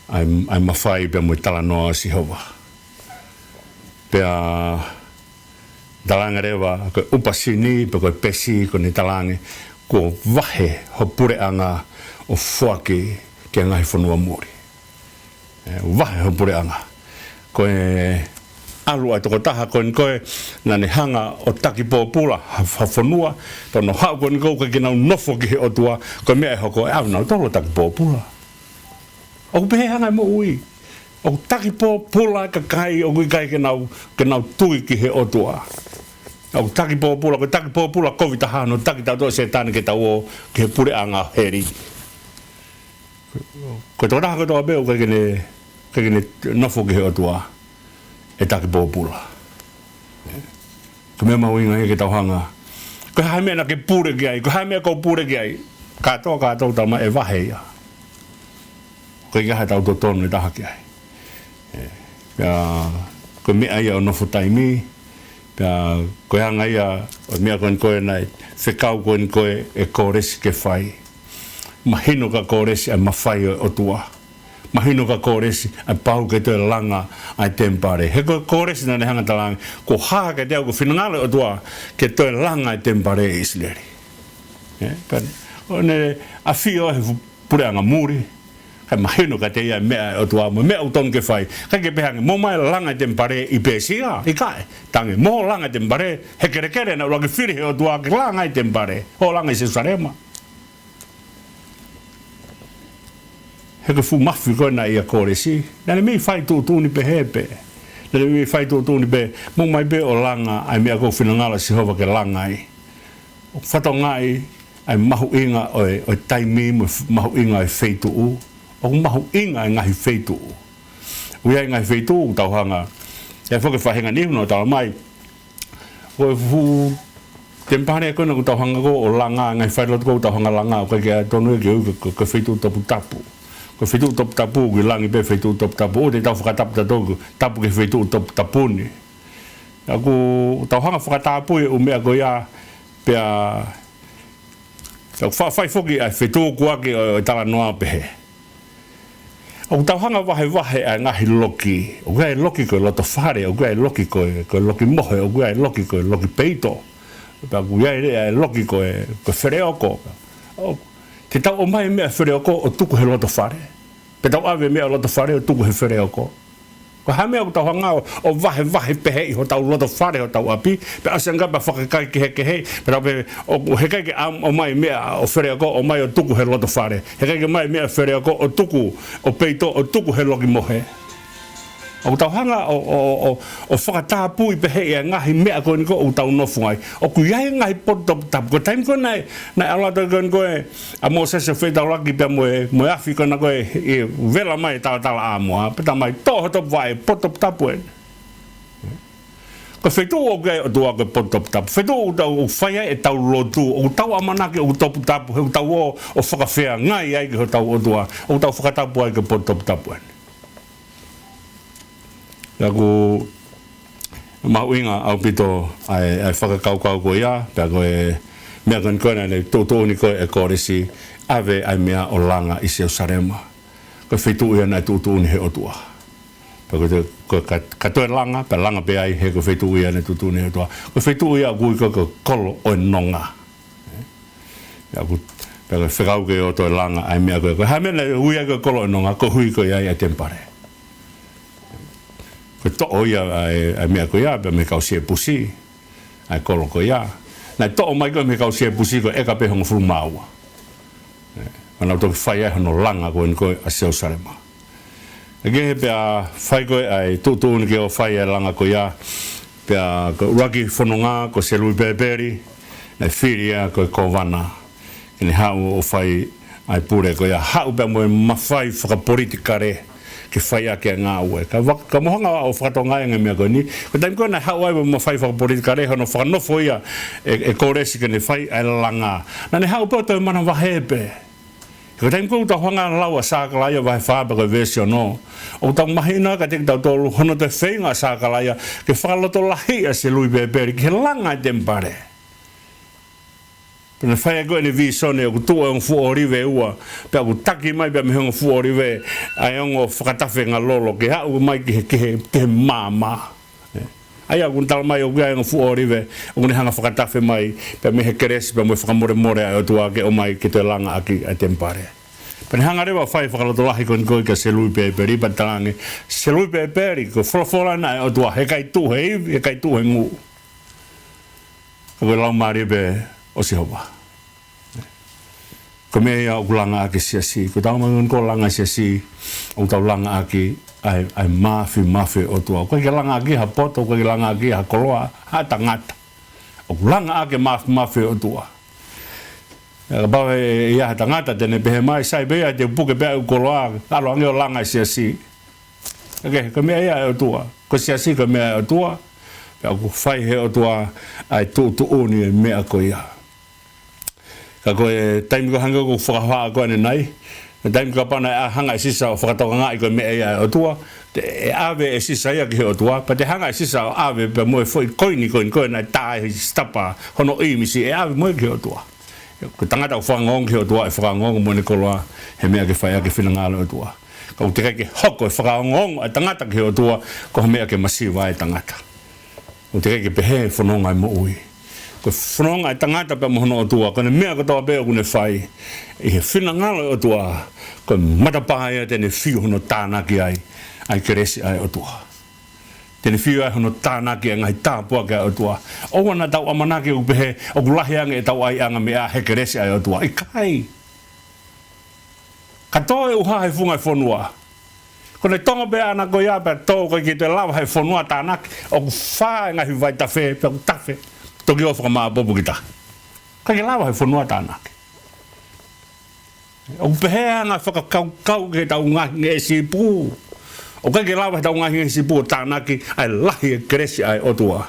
ʻa e, ʻa e mafai pea mo e talanoa ʻa Sihova. Pea talaange leva, ko e ʻupa sini, pe ko e pesi, ko ʻene talaange, kuo vahe ho puleʻanga ʻo foaki ki he ngaahi fonua muli. Ē, vahe ho puleʻanga. Ko e ʻalu ʻa e tokotaha ko eni ko ē, naʻa ne hanga ʻo taki pōpula ha, ha fonua, pea nau haʻu ko eni ko ē ʻikai ke nau nofo ki he ʻOtua, ko e meʻa ʻe hoko, ʻe ʻalu nautolu ʻo taki pōpula. ʻOku pehē hangē e moʻui. ʻOku taki pōpula e kakai, ʻoku ʻikai ke nau, ke nau tui ki he ʻOtua. ʻOku taki pōpula, ko e taki pōpula kovi taha hono taki tautolu ʻe Sētane ke tau ō ki he puleʻanga ʻo heli. Ko e tokotaha kotoa pē ʻoku ʻikai ke ne, ʻikai ke ne nofo ki he ʻOtua, ʻe taki pōpula. Ko e meʻa mahuʻinga ia ke tau hanga. Ko e hā e meʻa naʻa ke pule ki ai, ko e hā e meʻa ʻoku ou pule ki ai. Kātoa, kātoa, talamai ʻe vahe ia. ʻOku ʻikai ha taha totonu ʻe taha ki ai. Ē, pea, ko e meʻa ia ʻo nofo taimi, pea, ko e anga ia ʻo e meʻa ko eni ko ē naʻe fekau ko eni ko ē ʻe Kōlesi ke fai. Mahino kia Kōlesi ʻa e mafai ʻo e ʻOtua. Mahino kia Kōlesi ʻa e pau ke toe langa ʻa e temipale. He ko Kōlesi naʻa ne hanga ʻo talaange, ko e hā kiate au ko e finangalo ʻo e ʻOtua ke toe langa ʻa e temipale ʻi ʻIsileli. Ē, pea ne, ʻo ne ʻafio he fu-, puleʻanga muli, kae mahino kiate ia e meʻa ʻa e ʻOtua mo e meʻa ʻoku totonu ke fai. ʻIkai ke pehē ange, mou ō mai langa e temipale ʻi Pēsia, ʻikai. Talaange, mou langa e temipale, he kelekele naʻe ʻuluaki fili he ʻOtua ke langa e temipale, ʻo langa ʻi Selusalema. He ko e fuʻu mafi ko ena ʻia Kōlesi, naʻa ne mei fai tuʻutuʻuni pehē pē. Naʻa ne mei fai tuʻutuʻuni pē, mou ō mai pē ʻo langa ʻa e meʻa ʻoku finangalo ʻa Sihova ke langa ai. ʻOku fatongia ʻa e mahuʻinga ʻo e, ʻo e taimi mo e f-, mahuʻinga ʻo e feituʻu. ʻOku mahuʻinga e ngaahi feituʻu. ʻOku ʻi ai e ngaahi feituʻu ʻoku tau hanga. ʻI ai foki e faʻahinga niu naʻa nau talamai, ko e fuʻu temipale ko ena ʻoku tau hanga ko ē ʻo langa, ngaahi falelotu ko ē ʻoku tau hanga ʻo langa, ʻoku ʻikai ke totonu ia ke ui ko e, ko e, ko e feituʻu toputapu. Ko e feituʻu toputapu, ʻoku ʻi langi pē feituʻu toputapu, ʻoua te tau fakatapu tautolu, tapu ki he feituʻu toputapu ni. ʻOku tau hanga ʻo fakatapui e ʻū meʻa ko ia, pea ʻoku faʻa fai foki ʻa e fetukuaki ʻo, ʻo e talanoa pehē. ʻOku tau hanga ʻo vahevahe ʻa e ngaahi loki. ʻOku ʻi ai e loki ko e loto fale, ʻoku ʻi ai e loki ko e, ko e loki mohe, ʻoku ʻi ai e loki ko e loki peito. Pea ʻoku ʻi ai leva e loki ko e, ko e feleoko. ʻOku, te tau ʻomai e meʻa feleoko ʻo tuku he loto fale. Pe tau ʻave e meʻa loto fale ʻo tuku he feleoko. Ko e hā e meʻa ʻoku tau hanga ʻo, ʻo vahevahe pehē ʻi hotau loto fale, hotau ʻapi, pea ʻosi ange pea fakakehekehe, pea tau pehē, ʻoku, he ʻikai ke ʻa-, ʻomai e meʻa ʻo feleoko, ʻomai ʻo tuku he loto fale. He ʻikai ke ʻomai e meʻa feleoko ʻo tuku, ʻo peito, ʻo tuku he loki mohe. ʻOku tau hanga ʻo, ʻo, ʻo, ʻo fakatapui pehē ʻa e ngaahi meʻa ko eni ko ē ʻoku tau nofo ai. ʻOku ʻi ai e ngaahi potu toputapu. Ko e taimi ko ē naʻe, naʻe ʻalu atu ko eni ko ē ʻa Mōsese ʻo fetaulaki pea mo e, mo e afi ko ena ko ē, ʻi he vela mai e talatalaʻāmoa, pea talamai toʻo ho topuvaʻe, potu toputapu ē. Ko e feituʻu ʻoku ʻi ai e ʻOtua ko e potu toputapu. Feituʻu ʻoku tau, ʻoku fai ai ʻetau lotu, ʻoku tau ʻamanaki ʻoku toputapu, he ʻoku tau ō ʻo fakafeangai ai ki hotau ʻOtua, ʻoku tau fakatapu ai ki he potu toputapu ē. Pea ʻoku mahuʻinga ʻaupito ʻa e, ʻa e fakakaukau ko ia, pea ko e meʻa ko eni ko ē naʻa ne tuʻutuʻuni ko ē ʻe Kōlesi, ʻave ʻa e meʻa ʻo langa ʻi Selusalema. Ko e feituʻu ia naʻe tuʻutuʻuni he ʻOtua. Pea ko e, ko e ka, ka toe langa, pea langa pē ai he ko e feituʻu ia naʻe tuʻutuʻuni he ʻOtua. Ko e feituʻu ia ʻoku ui ko e, ko e kolo ʻo e nonga. Pea ʻoku, pea ko e fekau ke ō toe langa ʻa e meʻa ko ē. Ko e hā e meʻa naʻe ui ai ko e kolo ʻo e nonga, koeʻuhi ko e ʻi ai ʻa e temipale. Ko e toʻo ia ʻa e, ʻa e meʻa ko ia, pea mei he kau Siepusi, ʻa e kolo ko ia. Naʻe toʻo mai ko ē mei he kau Siepusi ko e ʻeka pē hongofulu mā ua. ʻE, ʻa naʻa nau toki fai ai hono langa ko eni ko ē ʻa Selusalema. ʻA ia pea fai ko ē ʻa e tuʻutuʻuni ke ō fai ʻa e langa ko ia, pea ko e ʻuluaki fononga ko Selupepeli, naʻe fili ia ko e kōvana. Ke ne haʻu ʻo fai ʻa e pule ko ia, haʻu pea mo e mafai fakapolitikale ke fai ʻaki ʻa e ngāue. Ka va-, ka mou hanga ʻo fakatokangaʻi ange e meʻa ko eni. Ko e taimi ko ē naʻe haʻu ai mo e mafai fakapolitikale, hono fakanofo ia ʻe, ʻe Kōlesi ke ne fai ʻa e langa, naʻa ne haʻu pē ʻo toe manavahē pē. Ko e taimi ko ē ʻoku tau hanga ʻo lau ʻa Sakalaia vahe fā pea ko e veesi ono, ʻoku tau mahino kiate kitautolu hono toe feinga ʻa Sakalaia ke fakalotolahiʻi ʻa Selupepeli ki he langa ʻa e temipale. Pea naʻe fai ai ko ē ʻene vīsone, ʻoku tuʻu e ongo fuʻu ʻōlive ʻe ua, pea ʻoku taki mai pea mei he ongo fuʻu ʻōlive ʻa e ongo fakatafe ngalolo ke aʻu mai ki he, ki he, ki he maama. ʻA ia ʻoku ne talamai ʻoku ʻi ai e ongo fuʻu ʻōlive ʻoku ne hanga ʻo fakatafe mai pea mei he kelesi pea mo e fakamolemole ʻa e ʻOtua ke ʻomai ke toe langa ʻaki ʻa e temipale. Pea ne hanga leva ʻo fai e fakalotolahi ko eni ko ē kia Selupepeli, pea talaange, Selupepeli, ko e folofola ena ʻa e ʻOtua, he ʻikai tuʻu he ivi, he ʻikai tuʻu he ngū, ka ko e Laumālie pē ʻo Sihova. Ko e meʻa ia ʻoku langa ʻaki e siasi. Ko ʻetau meʻa ko ē ʻoku langa ʻaki e siasi, ʻoku tau langa ʻaki ʻa e, ʻa e māfimafi ʻo e ʻOtua. ʻOku ʻikai ke langa ʻaki ha poto, ʻoku ʻikai ke langa ʻaki ha koloa, ha tangata. ʻOku langa ʻaki e māfimafi ʻo e ʻOtua. Kapau ʻe, ʻe ʻi ai ha tangata te ne pehē mai, sai pē ia, te u puke pē ʻa e koloa, ʻalu ange ʻo langa e siasi. ʻIkai, ko e meʻa ia ʻa e ʻOtua. Ko e siasi ko e meʻa ʻa e ʻOtua. Pea ʻoku fai ʻe he ʻOtua ʻa e tuʻutuʻuni e meʻa ko ia. Ka ko e taimi ko ē hangē ko ʻeku fakahohaʻa ko eni, ko e taimi kapau naʻe hanga ʻe Sisa ʻo fakatokangaʻi ko e meʻa ia ʻa e ʻOtua, te, ʻe ʻave ʻe Sisa ia ki he ʻOtua, pea te hanga ʻe Sisa ʻo ʻave pea mo e foʻi koini, koini ko ē naʻe tā ʻi he sitapa, hono ʻīmisi, ʻe ʻave mo ia ki he ʻOtua. Ko e tangata ʻoku fakaongoongo ki he ʻOtua, ʻe fakaongoongo mo ʻene koloa he meʻa ke fai ʻaki e finangalo ʻo e ʻOtua. Ka ʻoku teʻeki ai ke hoko e fakaongoongo ʻa e tangata ki he ʻOtua ko ha meʻa ke masiva ai e tangata. ʻOku teʻeki ai ke pehē e fononga ʻo e moʻui. Ko e fononga ʻa e tangata pea mo hono ʻOtua, ko ʻene meʻa kotoa pē ʻoku ne fai ʻi he finangalo ʻo e ʻOtua, ko e matapā ia te ne fiu hono tānaki ai ʻa e kelesi ʻa e ʻOtua. Te ne fiu ai hono tānaki ʻa e ngaahi tāpuaki ʻa e ʻOtua. ʻOua naʻa tau ʻamanaki ʻoku pehē ʻoku lahi ange ʻetau ʻaiʻanga meʻa he kelesi ʻa e ʻOtua. ʻIkai. Ka tō e ʻuha he funga e fonua. Ko ʻene tongo pē ʻana ko ia pea tō, ʻikai ke toe lava ʻe he fonua ʻo tānaki. ʻOku fā e ngaahi vaitafe, pea ʻoku tafe. Toki ō ʻo fakamāʻopoʻopo ki tahi. ʻIkai ke lava ʻe he fonua ʻo tānaki. ʻOku pehē ʻa e anga e fakakaukau ki heʻetau ngaahi ngeʻesi ipu. ʻOku ʻikai ke lava ʻe heʻetau ngaahi ngeʻesi ipu ʻo tānaki ʻa e lahi e kelesi ʻa e ʻOtua.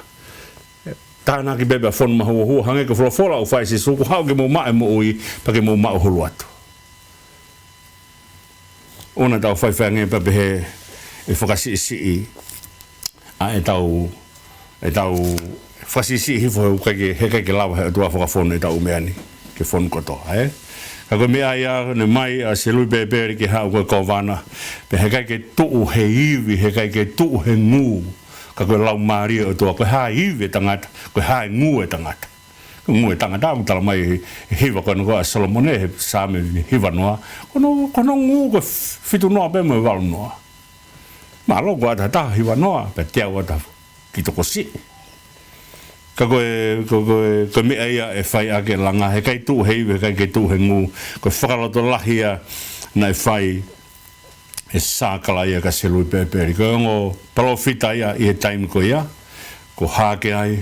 Tānaki pē pea fonu mahuohua, hangē ko e folofola ʻoku fai ʻe Sīsū, kuo haʻu ke mou maʻu e moʻui, pea ke mou maʻu holo atu. ʻOua naʻa tau faifai ange pea pehē ʻe fakasiʻisiʻi ʻa ʻetau, ʻetau fakasiʻisiʻi hifo he ʻoku ʻikai ke, he ʻikai ke lava ʻe he ʻOtua ʻo fakafonu ʻetau meʻa ni ke fonu kotoa, ē? Ka ko e meʻa ia naʻe ʻomai ʻa Selupepeli ke haʻu ko e kōvana, pea he ʻikai ke tuʻu he ivi, he ʻikai ke tuʻu he ngū, ka ko e Laumālie ʻo e ʻOtua. Ko e hā e ivi ʻo e tangata, ko e hā e ngū ʻo e tangata. Ko e ngū ʻo e tangata, ʻoku talamai ʻe he hiva ko ena ko ē ʻa Solomone, he Saame hiva noa, ko hono, ko hono ngū ko e fitu noa pē mo e valu noa. Mālō ko e ʻata ha taha hiva noa, pea teau ʻata ha taha ke tokosiʻi. Ka ko e, ko, ko e, ko e meʻa ia ʻe fai ʻaki e langa, he ʻikai tuʻu he ivi, he ʻikai ke tuʻu he ngū, ko e fakalotolahi ia naʻe fai ʻe Sakalaia kia Selupepeli. Ko e ongo palōfita ia ʻi he taimi ko ia, kuo hake ai,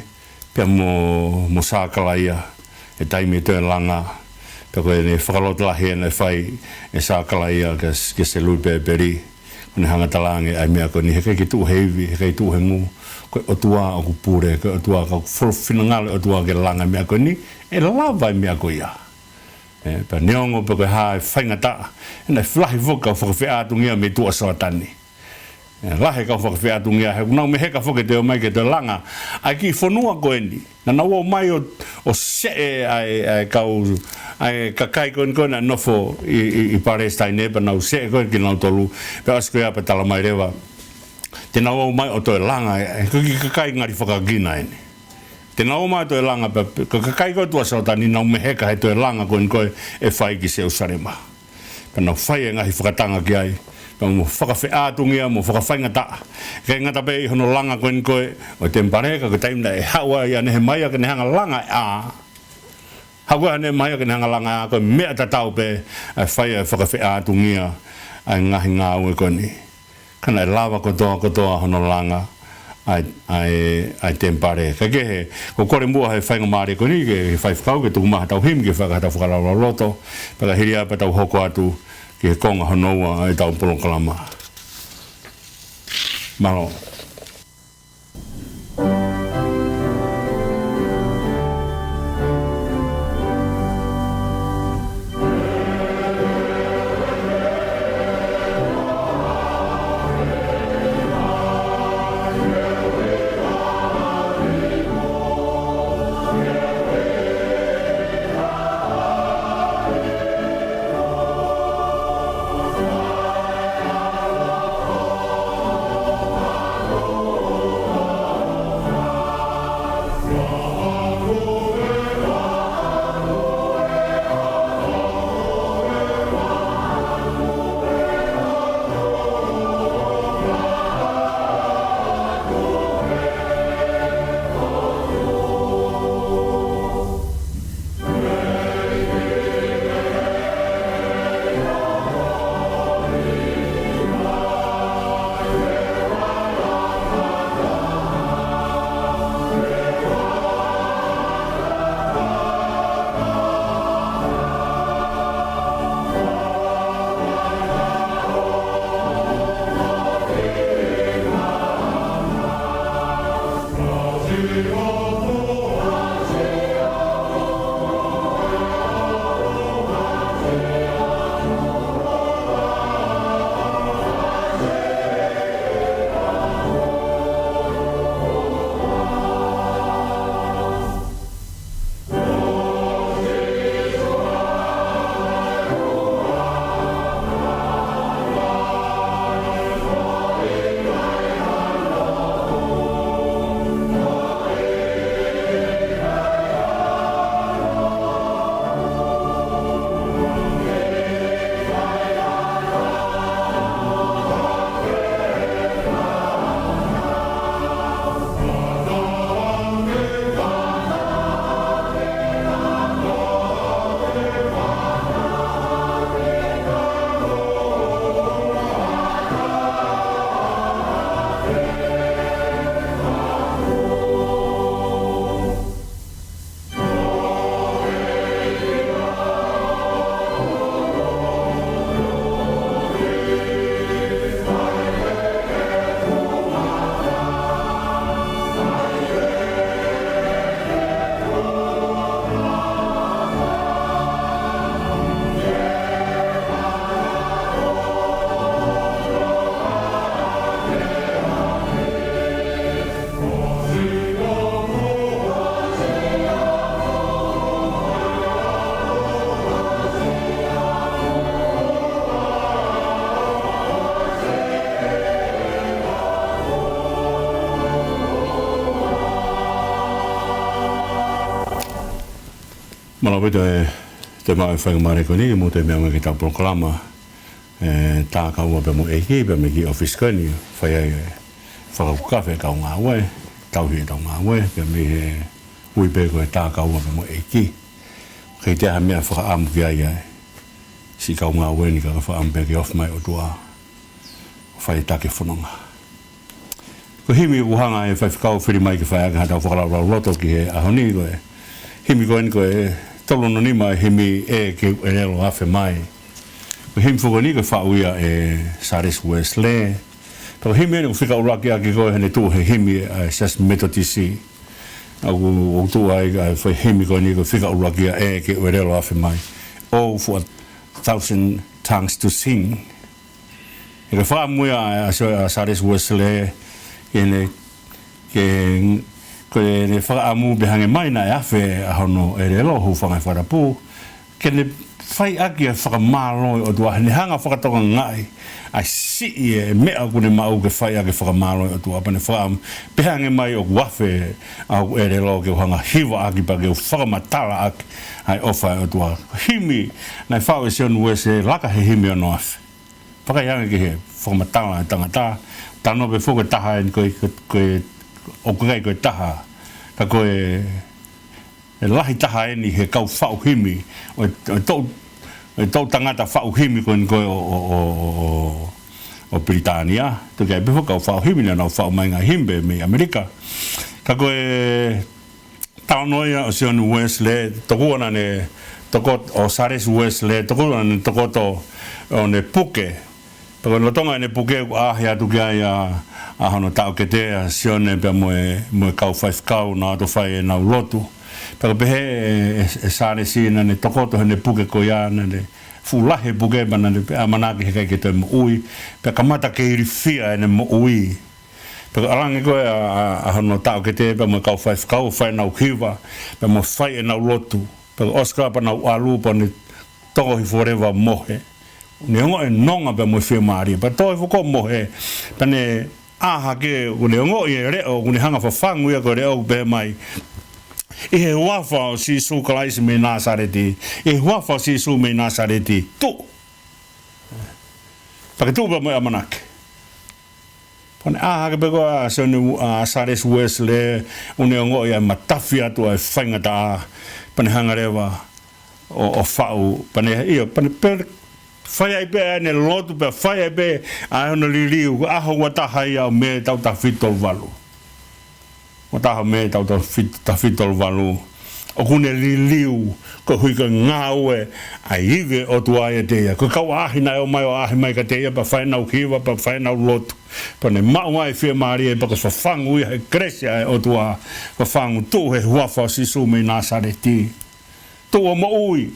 pea mo, mo Sakalaia, he taimi ʻo e toe langa, pea ko ʻene fakalotolahi ia naʻe fai ʻe Sakalaia kia, kia Selupepeli, ko ʻene hanga ʻo talaange ʻa e meʻa ko eni, he ʻikai ke tuʻu he ivi, he ʻikai tuʻu he ngū, ko e ʻOtua ʻoku pule, ko e ʻOtua ʻoku folo-, finangalo e ʻOtua ke langa e meʻa ko eni, ʻe lava e meʻa ko ia. Ē, pea neongo pe ko e hā e faingataʻa, ʻe naʻe lahi foki e kau fakafeʻātungia mei tuʻa Soatani. Ē, lahi e kau fakafeʻātungia, he ʻoku nau meheka foki ke toe ō mai ke toe langa ʻa e kiʻi fonua ko eni. Naʻa nau ō mai ʻo, ʻo seʻe ʻa e, ʻa e kau, ʻa e kakai ko eni ko ē naʻe nofo ʻi, ʻi, ʻi Palesitaine, pea nau seʻe ko ē kinautolu, pea ʻosi ko ia pea talamai leva te nau ō mai ʻo toe langa, ē, ko e kiʻi kakai ngali fakakina eni. Te nau ō mai ʻo toe langa pea, pea, ko e kakai ko ē tuʻa Soatani nau meheka he toe langa ko eni ko ē ʻe fai ki Selusalema. Pea nau fai e ngaahi fakatanga ki ai, Pea mo fakafeʻātungia, mo fakafaingataʻa. ʻIkai ngata pē ʻi hono langa ko eni ko ē ʻo e temipale, ka ko e taimi naʻe haʻu ai ʻa Nehemaia ke ne hanga ʻo langa e ʻā. Haʻu ʻa Nehemaia ke ne hanga ʻo langa e ʻā, ko e meʻa tatau pē ʻa e fai ʻa e fakafeʻātungia ʻa e ngaahi ngāue ko eni. Ka naʻe lava kotoa kotoa hono langa ʻa e, ʻa e, ʻa e temipale. Kae kehe, ʻoku ou kole muʻa he faingamālie ko eni ki he faifekau ke tuku mai haʻatau himi ke fai haʻatau fakalaulauloto. Pea ka hili ai pea tau hoko atu ki he konga hono ua ʻo ʻetau polokalama. Mālō. Mālō ʻaupito e te mau e faingamālie ko eni, mou toe meʻa mai ki heʻetau polokalama. ʻE, tā kaua pea mo e ʻEiki, pea mei he ʻōfisi ko eni, fai ai e fakaukafe kau ngāue, tauhi ʻetau ngāue, pea mei he ui pē ko e tā kaua pea mo e ʻEiki. ʻIkai toe ʻi ai ha meʻa fakaʻamu ki ai ʻa e siʻi kau ngāue ni ka ko e fakaʻamu pē ke ʻofa mai ʻOtua. ʻO fai e taki fononga. Ko e himi ʻoku hanga ʻe he faifekau fili mai ke fai ʻaki haʻatau fakalaulauloto ki he ʻaho ni ko e himi ko eni ko e tolu noa nima, himi ʻE Ke U ʻElelo Afe Mai. Ko e himi foki ko eni ko e faʻu ia ʻe Sālesi Uēsilē. Pea ko e himi eni ʻoku fika ʻuluaki ʻaki ko ē heʻene tuʻu he himi ʻa e Siasi Metotisi. ʻOku, ʻoku tuʻu ai ʻa e foʻi himi ko eni ko e fika ʻuluaki ia, ʻE Ke U ʻElelo Afe Mai. Oh, for a thousand tongues to sing. ʻE, ko e fakaʻamu ia ʻa, ʻa Sā-, ʻa Sālesi Uēsilē, ke ne, ke, ko ʻene fakaʻamu pea hangē mai naʻe afe ʻa hono ʻelelo, hūfanga he fakatapu, ke ne fai ʻaki ʻa e fakamālō ʻi he ʻOtua, heʻene hanga ʻo fakatokangaʻi ʻa e siʻi e meʻa ʻoku ne maʻu ke fai ʻaki e fakamālō ʻi he ʻOtua, pea ne fakaʻamu, pea hangē mai ʻoku afe ʻa hoku ʻelelo ke u hanga ʻo hivaʻaki pea ke u fakamatalaʻaki ʻa e ʻofa ʻa e ʻOtua. Himi, naʻe faʻu ʻe Sione Uēsilē, laka he himi ono afe. Vakai ange ki he fakamatala ʻa e tangata, talanoa pē foki ko e taha eni ko e, ko e, ko e, ʻoku ʻikai ko e taha, ka ko e, e lahi taha eni he kau faʻu himi, ʻo e, ʻo e toʻu, ʻo e toʻu tangata faʻu himi ko eni ko e ʻo, ʻo, ʻo, ʻo, ʻo Pilitānia, toki ʻi ai pē foki kau faʻu himi naʻa nau faʻu mai ngaahi himi pē mei ʻAmelika. Ka ko e, talanoa ia ʻo Sione Uēsilē, tokua naʻa ne tokot-, ʻo Sālesi Uēsilē, tokua naʻa ne tokoto ʻo ne puke. Pea ko e lolotonga ʻene puke ʻoku ʻaʻahi atu ki ai ʻa, ʻa hono taʻokete ʻa Sione pea mo e, mo e kau faifekau naʻa nau fai ʻenau lotu. Pea ko e pehē ʻe, ʻe, ʻe Sālesi naʻa ne tokoto heʻene puke ko ia naʻa ne fuʻu lahi e puke pea naʻa ne pē ʻamanaki he ʻikai ke toe moʻui. Pea kamata ke ilifia ʻene moʻui. Pea ko e ʻalu ange ko ē ʻa, ʻa, ʻa hono taʻokete pea mo e kau faifekau ʻo fai ʻenau hiva, pea mo fai ʻenau lotu. Pea ʻosi ko ia pea nau ʻalu pea ne toko hifo leva mohe. Ne ongoʻi e nonga pea mo e fiemālie. Pea toko hifo ko ē mohe, pea ne ʻā hake, ʻoku ne ongoʻi e leʻo, ʻoku ne hanga fafangu ia ko e leʻo ʻoku pehē mai, ʻI he huafa ʻo Sīsū Kalaisi mei Nāsaleti, ʻi he huafa ʻo Sīsū mei Nāsaleti, tuʻu. Pea ke tuʻu pea mo e ʻamanaki. Pea ne ʻā hake pē ko ia ʻa Sione, ʻa Sālesi Uēsilē, ʻoku ne ongoʻi ʻa e matafi atu ʻa e faingataʻa, pea ne hanga leva ʻo, ʻo faʻu, pea ne, ʻio, pea ne pē, fai ai pē ʻene lotu, pea fai ai pē ʻa hono liliu, ʻaho ua taha ia ʻo Mē taʻu taha fitu tolu valu. Ua taha ʻo Mē taʻu taha fitu, taha fitu tolu valu. ʻOku ne liliu, koeʻuhi ko e ngāue ʻa e ivi ʻo e ʻOtua ʻiate ia. Ko e kau ʻaʻahi naʻe ō mai ʻo ʻaʻahi mai kiate ia, pea fai ʻenau hiva, pea fai ʻenau lotu. Pea ne maʻu ai e fiemālie, pea ko e fafangu ia he kelesi ʻa e ʻOtua, fafangu tuʻu he huafa ʻo Sīsū mei Nāsaleti. Tuʻu ʻo moʻui.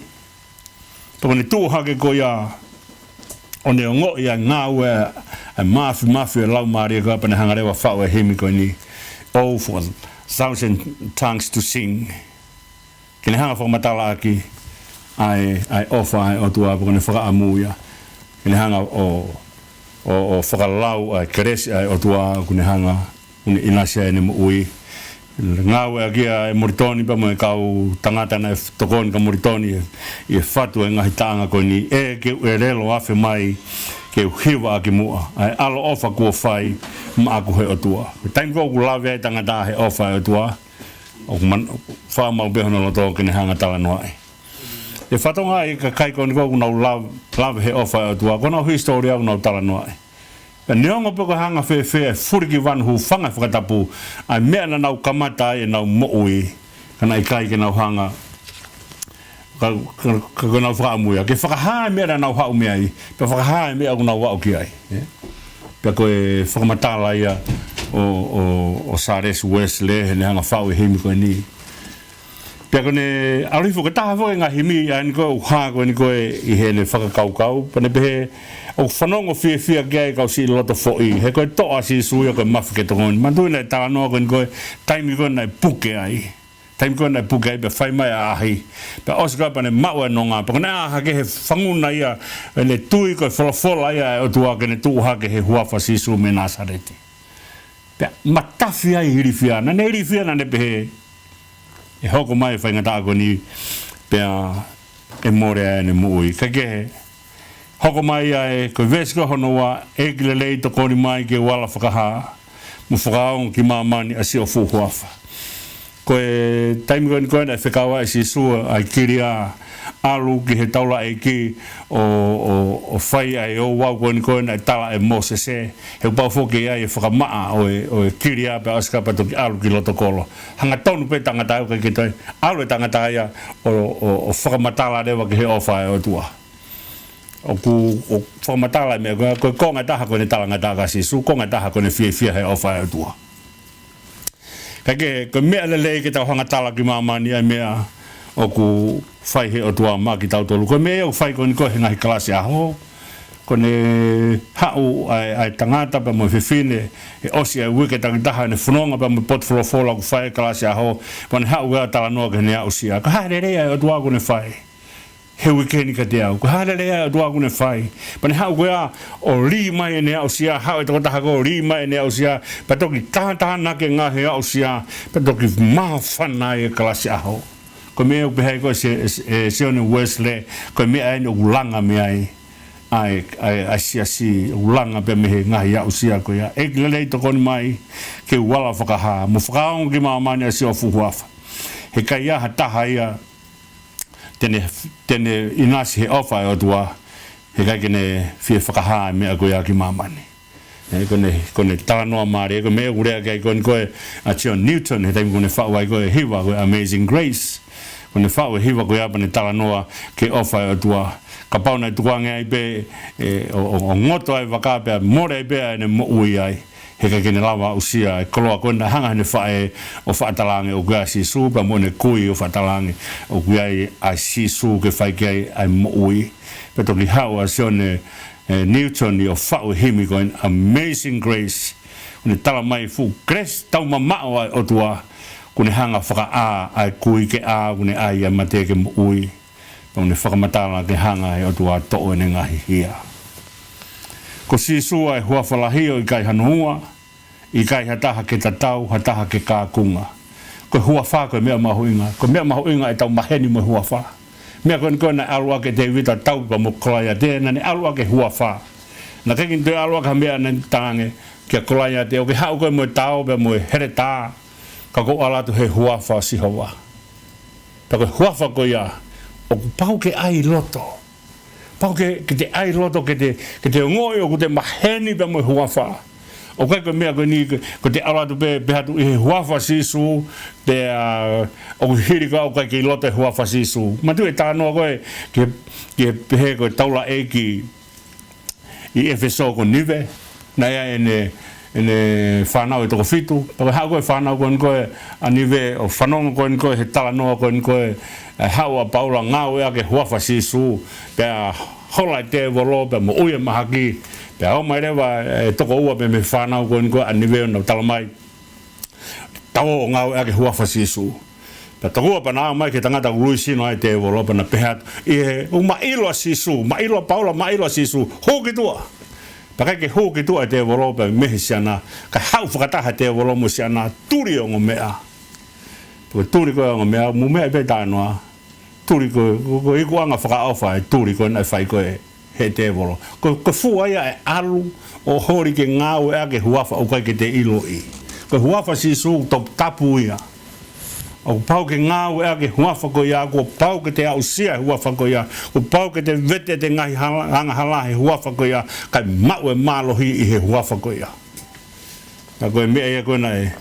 Pea ko ʻene tuʻu hake ko ia, ʻo ne ongoʻi ʻa e ngāue ʻa e māfimafi ʻo e Laumālie ko ia pea ne hanga leva ʻo faʻu e himi ko eni, Oh, for a thousand tongues to sing. Ke ne hanga ʻo fakamatalaʻaki ʻa e, ʻa e ʻofa ʻa e ʻOtua, pea ko ʻene fakaʻamu ia. Ke ne hanga ʻo, ʻo, ʻo fakalau ʻa e kelesi ʻa e ʻOtua, ʻoku ne hanga ʻo ne ʻinasi ai ʻene moʻui. Ngāueʻaki ʻa e Molitoni pea mo e kau tangata naʻe tokoni kia Molitoni ʻi he fatu e ngaahi taʻanga ko eni, ʻE ke u ʻelelo afe mai ke u hiva ʻaki muʻa ʻa e ʻaloʻofa kuo fai maʻaku he ʻOtua. Taimi ko ē ʻoku lave ai e tangata he ʻofa ʻa e ʻOtua, ʻoku man-, faʻa maʻu pē hono loto ke ne hanga ʻo talanoaʻi. ʻE fatongia ʻa e kakai ko eni ko ē ʻoku nau lave, lave he ʻofa ʻa e ʻOtua, ko honau hisitōlia ʻoku nau talanoaʻi. Pea neongo pe ko e hanga fēfē e fulikivanu, hūfanga he fakatapu, ʻa e meʻa naʻa nau kamata ai ʻenau moʻui, ka naʻe ʻikai ke nau hanga, ka, ka, ka, ka nau fakaʻamu ia ke fakahā e meʻa naʻa nau haʻu mei ai, pea fakahā e meʻa ʻoku nau aʻu ki ai, ē? Pea ko e fakamatala ia ʻo, ʻo, ʻo Sālesi Uēsilē heʻene hanga ʻo faʻu e himi ko eni. Pea ko ʻene ʻalu hifo, ko e taha foki e ngaahi himi ʻa eni ko ē ʻoku hā ko eni ko ē ʻi heʻene fakakaukau, pea ne pehē, ʻOku fanongo fiefia ki ai e kau siʻi loto foʻi, he ko e toʻa ʻo Sīsū ia ko e mafi ke tokoni. Manatuʻi naʻe talanoa ko eni ko ē taimi ko ē naʻe puke ai. Taimi ko ē naʻe puke ai pea fai mai ʻa e ʻaʻahi. Pea ʻosi ko ia pea ne maʻu e nonga. Pea ko ʻene ʻā hake he fanguna ia ʻene tui ko e folofola ia ʻa e ʻOtua ke ne tuʻu hake he huafa ʻo Sīsū mei Nāsaleti. Pea matafi ai e ilifia, naʻa ne ilifia, naʻa ne pehē, ʻE hoko mai e faingataʻa ko eni, pea ʻe mole ai ʻene moʻui. Kae kehe, hoko mai ai, ko e veesi ko hono ua, ʻEiki lelei, tokoni mai ke u ala fakahā, mo fakaongo ki māmani ʻa siʻo fuʻu huafa. Ko e taimi ko eni ko ē naʻe fekau ai ʻe Sīsū ʻa e kilia, ʻalu ki he taulaʻeiki ʻo, ʻo, ʻo fai ʻa e ouau ko eni ko ē naʻe tala ʻe Mōsese, he kuo pau foki ke ʻi ai e fakamaʻa ʻo e, ʻo e kilia pea ʻosi ko ia pea toki ʻalu ki loto kolo. Hangatonu pē tangata ʻoku ʻikai ke toe ʻalu e tangata ia ʻo, ʻo, ʻo fakamatala leva ki he ʻofa ʻa e ʻOtua. ʻOku, ʻo fakamatala e meʻa, ko e, ko e konga ʻe taha ko ʻene talangataʻa kia Sīsū, konga ʻe taha ko ʻene fiefia he ʻofa ʻa e ʻOtua. Kae kehe, ko e meʻa lelei ke tau hanga ʻo tala ki māmani ʻa e meʻa ʻoku fai he ʻOtua maʻa kitautolu. Ko e meʻa ia ʻoku fai ko eni ko ē he ngaahi kalasi ʻaho. Ko ʻene haʻu ʻa e, ʻa e tangata pea mo e fefine, he ʻosi ʻa e uike takitaha ʻene fononga pea mo e potu folofola ʻoku fai he kalasi ʻaho, pea ne haʻu ʻo talanoa ki heʻene aʻusia. Ko e hā e lelei ʻa e ʻOtua ʻoku ne fai he uike ni kiate au? Ko e hā e lelei ʻa e ʻOtua ʻoku ne fai? Pea ne haʻu ko ia ʻo lī mai ʻene aʻusia, haʻu e tokotaha ko ē ʻo lī mai ʻene aʻusia, pea toki tātānaki e ngaahi aʻusia, pea toki māfana ai e kalasi ʻaho. Ko e meʻa ʻoku pehē ko ē ʻe Si-, ʻe Si-, ʻe Sione Uēsilē, ko e meʻa eni ʻoku langa mei ai ʻa e, ʻa e, ʻa e siasi, ʻoku langa pē mei he ngaahi aʻusia ko ia. ʻEiki lelei, tokoni mai ke u ala fakahā mo fakaongo ki māmani ʻa siʻo fuʻu huafa. He ʻikai ʻi ai ha taha ia te ne, te ne ʻinasi he ʻofa ʻa e ʻOtua, he ʻikai ke ne fie fakahā e meʻa ko ia ki māmani. ʻE, ko ʻene, ko ʻene talanoa mālie, ko e meʻa ʻoku lea ki ai ko eni ko ē ʻa John Newton, he taimi ko ʻene faʻu ai ko ē hiva ko e Amazing Grace. Ko ʻene faʻu e hiva ko ia pea ne talanoa ki he ʻofa ʻa e ʻOtua. Kapau naʻe tukuange ai pē, ʻe, ʻo, ʻo, ʻo ngoto ai e vaka pea mole ai pē ʻa ʻene moʻui ai, he ʻikai ke ne lava aʻusia e koloa ko ē naʻe hanga ʻe heʻene faʻē ʻo fakatalaange ʻoku ʻi ai ʻa Sīsū, pea mo ʻene kui ʻo fakatalaange ʻoku ʻi ai ʻa Sīsū ke fai ki ai ʻa e moʻui. Pea toki haʻu ʻa Sione, ʻe, Newton ʻo faʻu e himi ko eni Amazing Grace. ʻO ne talamai fuʻu grace taumamaʻo ʻa e ʻOtua, ʻoku ne hanga ʻo fakaʻā ʻa e kui ke ʻā, ʻoku ne ʻai ʻa e mate ke moʻui. Pea ʻoku ne fakamatala ke hanga ʻe he ʻOtua ʻo toʻo ʻene ngaahi hia. Ko Sīsū ʻa e huafa lahi ʻo ʻikai hano ua, ʻikai ha taha ke tatau, ha taha ke kākunga. Ko e huafa ko e meʻa mahuʻinga, ko e meʻa mahuʻinga ʻetau maheni mo e huafa. Meʻa ko eni ko ē naʻe ʻalu ʻaki ʻe Tēvita ʻo tau pea mo Kolaiate, naʻa ne ʻalu ʻaki e huafa. Naʻe ʻikai ke ne toe ʻalu ʻaki ha meʻa naʻa ne talaange kia Kolaiate, ʻoku ke haʻu koe mo e tao pea mo e heletā, ka ʻoku ou ʻalu atu he huafa ʻo Sihova. Pea ko e huafa ko ia, ʻoku pau ke ʻai loto. Pau ke, ke te ʻai loto, ke te, ke te ongoʻi ʻoku te maheni pea mo e huafa. ʻOku ʻikai ko e meʻa ko eni, ko, ko ʻete ʻalu atu pē, pehē atu ʻi he huafa ʻo Sīsū, pea, ʻoku hili ko ia ʻoku ʻikai ke ʻi loto e huafa ʻo Sīsū. Manatuʻi e talanoa ko ē, ki he, ki he pehē ko e taulaʻeiki ʻi ʻEfesō ko Nive, naʻe ʻi ai ʻene, ʻene fānau ʻe toko fitu. Pea ko e haʻu ko ē e fānau ko eni ko ē ʻa Nive ʻo fanongo ko eni ko ē he talanoa ko eni ko ē, ʻa e haʻu ʻa Paula ʻo ngāueʻaki e huafa ʻo Sīsū, pea hola e tēvolo, pea moʻui e mahaki, pea ō mai leva e toko ua pē mei he fānau ko eni ko ē ʻa Nive ʻo nau talamai, tau ō ʻo ngāueʻaki e huafa ʻo Sīsū. Pea tokua pea na ō mai ki he tangata ʻoku ui sino ai e tēvolo pea na pehē atu, ʻi he, ʻoku ma ʻilo ʻa Sīsū, ma ʻilo ʻa Paula, ma ʻilo ʻa Sīsū, hū ki tuʻa. Pea ʻikai ke hū ki tuʻa e tēvolo pea mei he siana, kae haʻu fakataha e tēvolo mo e siana, tuli e ongo meʻa. Pea ko e tuli ko ē e ongo meʻa, mou meʻa pē e talanoa. Tuli ko, ko, ko e ikuʻanga fakaʻofa e tuli ko ē naʻe fai ko ē ʻe he tēvolo. Ko, ko e fuʻu ʻai ʻa e ʻalu ʻo holi ke ngāueʻaki e huafa ʻoku ʻikai ke te ʻiloʻi. Ko e huafa ʻo Sīsū toputapu ia. ʻOku pau ke ngāueʻaki e huafa ko ia, kuo pau ke te aʻusia e huafa ko ia, kuo pau ke te vete ʻete ngaahi hala-, angahala he huafa ko ia, kae maʻu e mālohi ʻi he huafa ko ia. Ka ko e meʻa ia ko ē naʻe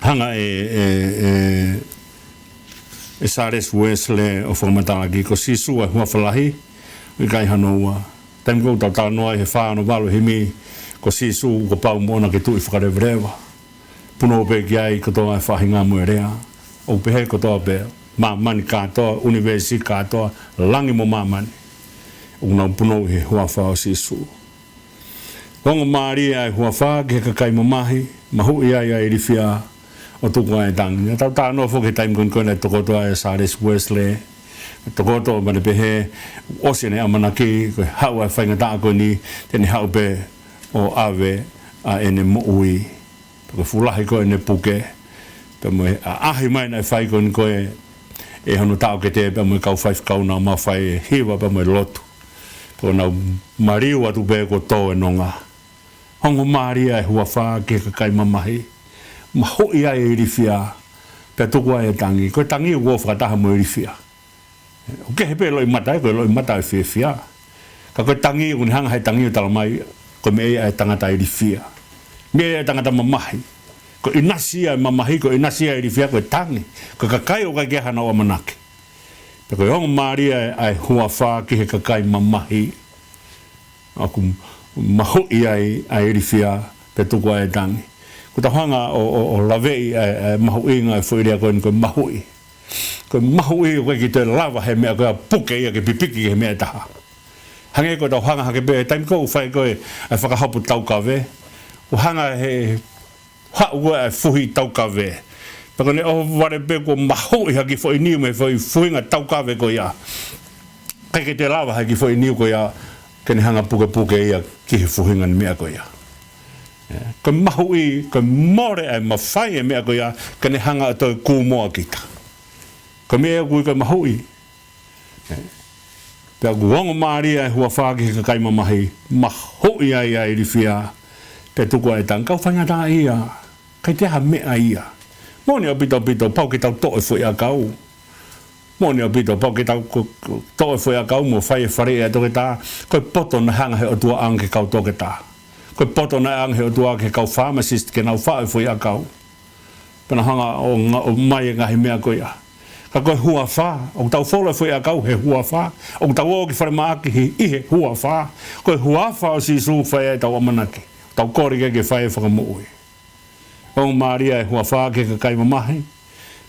hanga ʻe, ʻe, ʻe, ʻe Sālesi Uēsile ʻo fakamatalaʻaki, ko Sīsū ʻa e huafa lahi, ʻikai hano ua. Taimi ko ē ʻoku tau talanoa ai he fā ono valu himi, ko Sīsū kuo pau moʻona ke tuʻi fakaleveleva. Punou pē ki ai kotoa e faʻahinga mo e lea. ʻOku pehē kotoa pē, māmani kātoa, ʻunivēsi kātoa, langi mo māmani, ʻoku nau punou he huafa ʻo Sīsū. Ongo mālie ʻa e huafa ki he kakai mamahi, mahuʻi ai ʻa e ilifia ʻo tuku ai e tangi. Naʻa tau talanoa foki he taimi ko eni ko ē naʻe tokoto ai ʻa Sālesi Uēsile. Tokoto pea ne pehē, ʻosi ʻene ʻamanaki, ko e haʻu ʻa e faingataʻa ko eni, te ne haʻu pē ʻo ʻave ʻa ʻene moʻui. Pea ko e fuʻu lahi ko ē ʻene puke. Pea mo e ʻaʻahi mai naʻe fai ko eni ko ē ʻe hono taʻokete pea mo e kau faifekau naʻa mau fai e hiva pea mo e lotu. Pea nau maliu atu pē kuo tō e nonga. Ongo mālie ʻa e huafa ki he kakai mamahi. Mahuʻi ai e ilifia, pea tuku ai e tangi. Ko e tangi ʻoku ō fakataha mo e ilifia. ʻOku kehe pē loʻimata, ko e loʻimata ʻo e fiefia. Ka ko e tangi, ʻoku ne hanga ʻe he tangi ʻo talamai, ko e meʻa ia ʻa e tangata ilifia. Meʻa ia ʻa e tangata mamahi. Ko e ʻinasi ia e mamahi, ko e ʻinasi ia e ilifia, ko e tangi. Ko e kakai ʻoku ʻikai ke ʻi ai haʻanau ʻamanaki. Pea ko e ongo mālie ʻa e huafa ki he kakai mamahi. ʻOku mahuʻi ai ʻa e ilifia pea tuku ai e tangi. ʻOku tau hanga ʻo, ʻo, ʻo laveʻi ʻa e, ʻa e mahuʻinga ʻo e foʻi lea ko eni ko e mahuʻi. Ko e mahuʻi ʻoku ʻikai ke toe lava ʻe he meʻa ko ia ʻo puke ia ke pipiki ki he meʻa ʻe taha. Hangē ko ʻetau hanga hake pē, taimi ko ē ʻoku fai ko ē ʻa e fakahopo taukave, ʻoku hanga ʻe he haʻu ko ē ʻa e fuhi taukave. Pea ko ʻene ʻohovale pē kuo mahuʻi ha kiʻi foʻi niu mei he foʻi fuhinga taukave ko ia. ʻIkai ke toe lava ʻe he kiʻi foʻi niu ko ia ke ne hanga ʻo pukepuke ia ki he fuhinga ʻo e meʻa ko ia. ʻE, ko e mahuʻi, ko e mole ʻa e mafai ʻo e meʻa ko ia ke ne hanga ʻo toe kūmoa kita. Ko e meʻa ia ʻoku ui ko e mahuʻi. ʻE, Pea ʻoku ongo mālie ʻa e huafa ki he kakai mamahi, mahuʻi ai ʻa e ilifia, pea tuku ʻa e tangi. Kau faingataʻaʻia, ʻikai toe ha meʻa ia. Moʻoni ʻaupito, ʻaupito, pau ke tau toʻo e foʻiʻakau. Moʻoni ʻaupito, pau ke tau ko-, ko-, toʻo e foʻiʻakau mo fai e faleʻi ʻa e toketā. Ko e poto naʻe hanga he ʻOtua ʻo ʻange ki he kau toketā. Ko e poto naʻe ʻange he ʻOtua ki he kau pharmacist ke nau faʻu e foʻiʻakau. Pea nau hanga ʻo nga-, ʻomai e ngaahi meʻa ko ia. Ka ko e huafa, ʻoku tau folo e foʻiʻakau he huafa. ʻOku tau ō ki falemaʻaki ʻi, ʻi he huafa. Ko e huafa ʻo Sīsū ʻoku fai ai ʻetau ʻamanaki. Tau kole ki ai ke fai e fakamoʻui. Ongo mālie ʻa e huafa ki he kakai mamahi,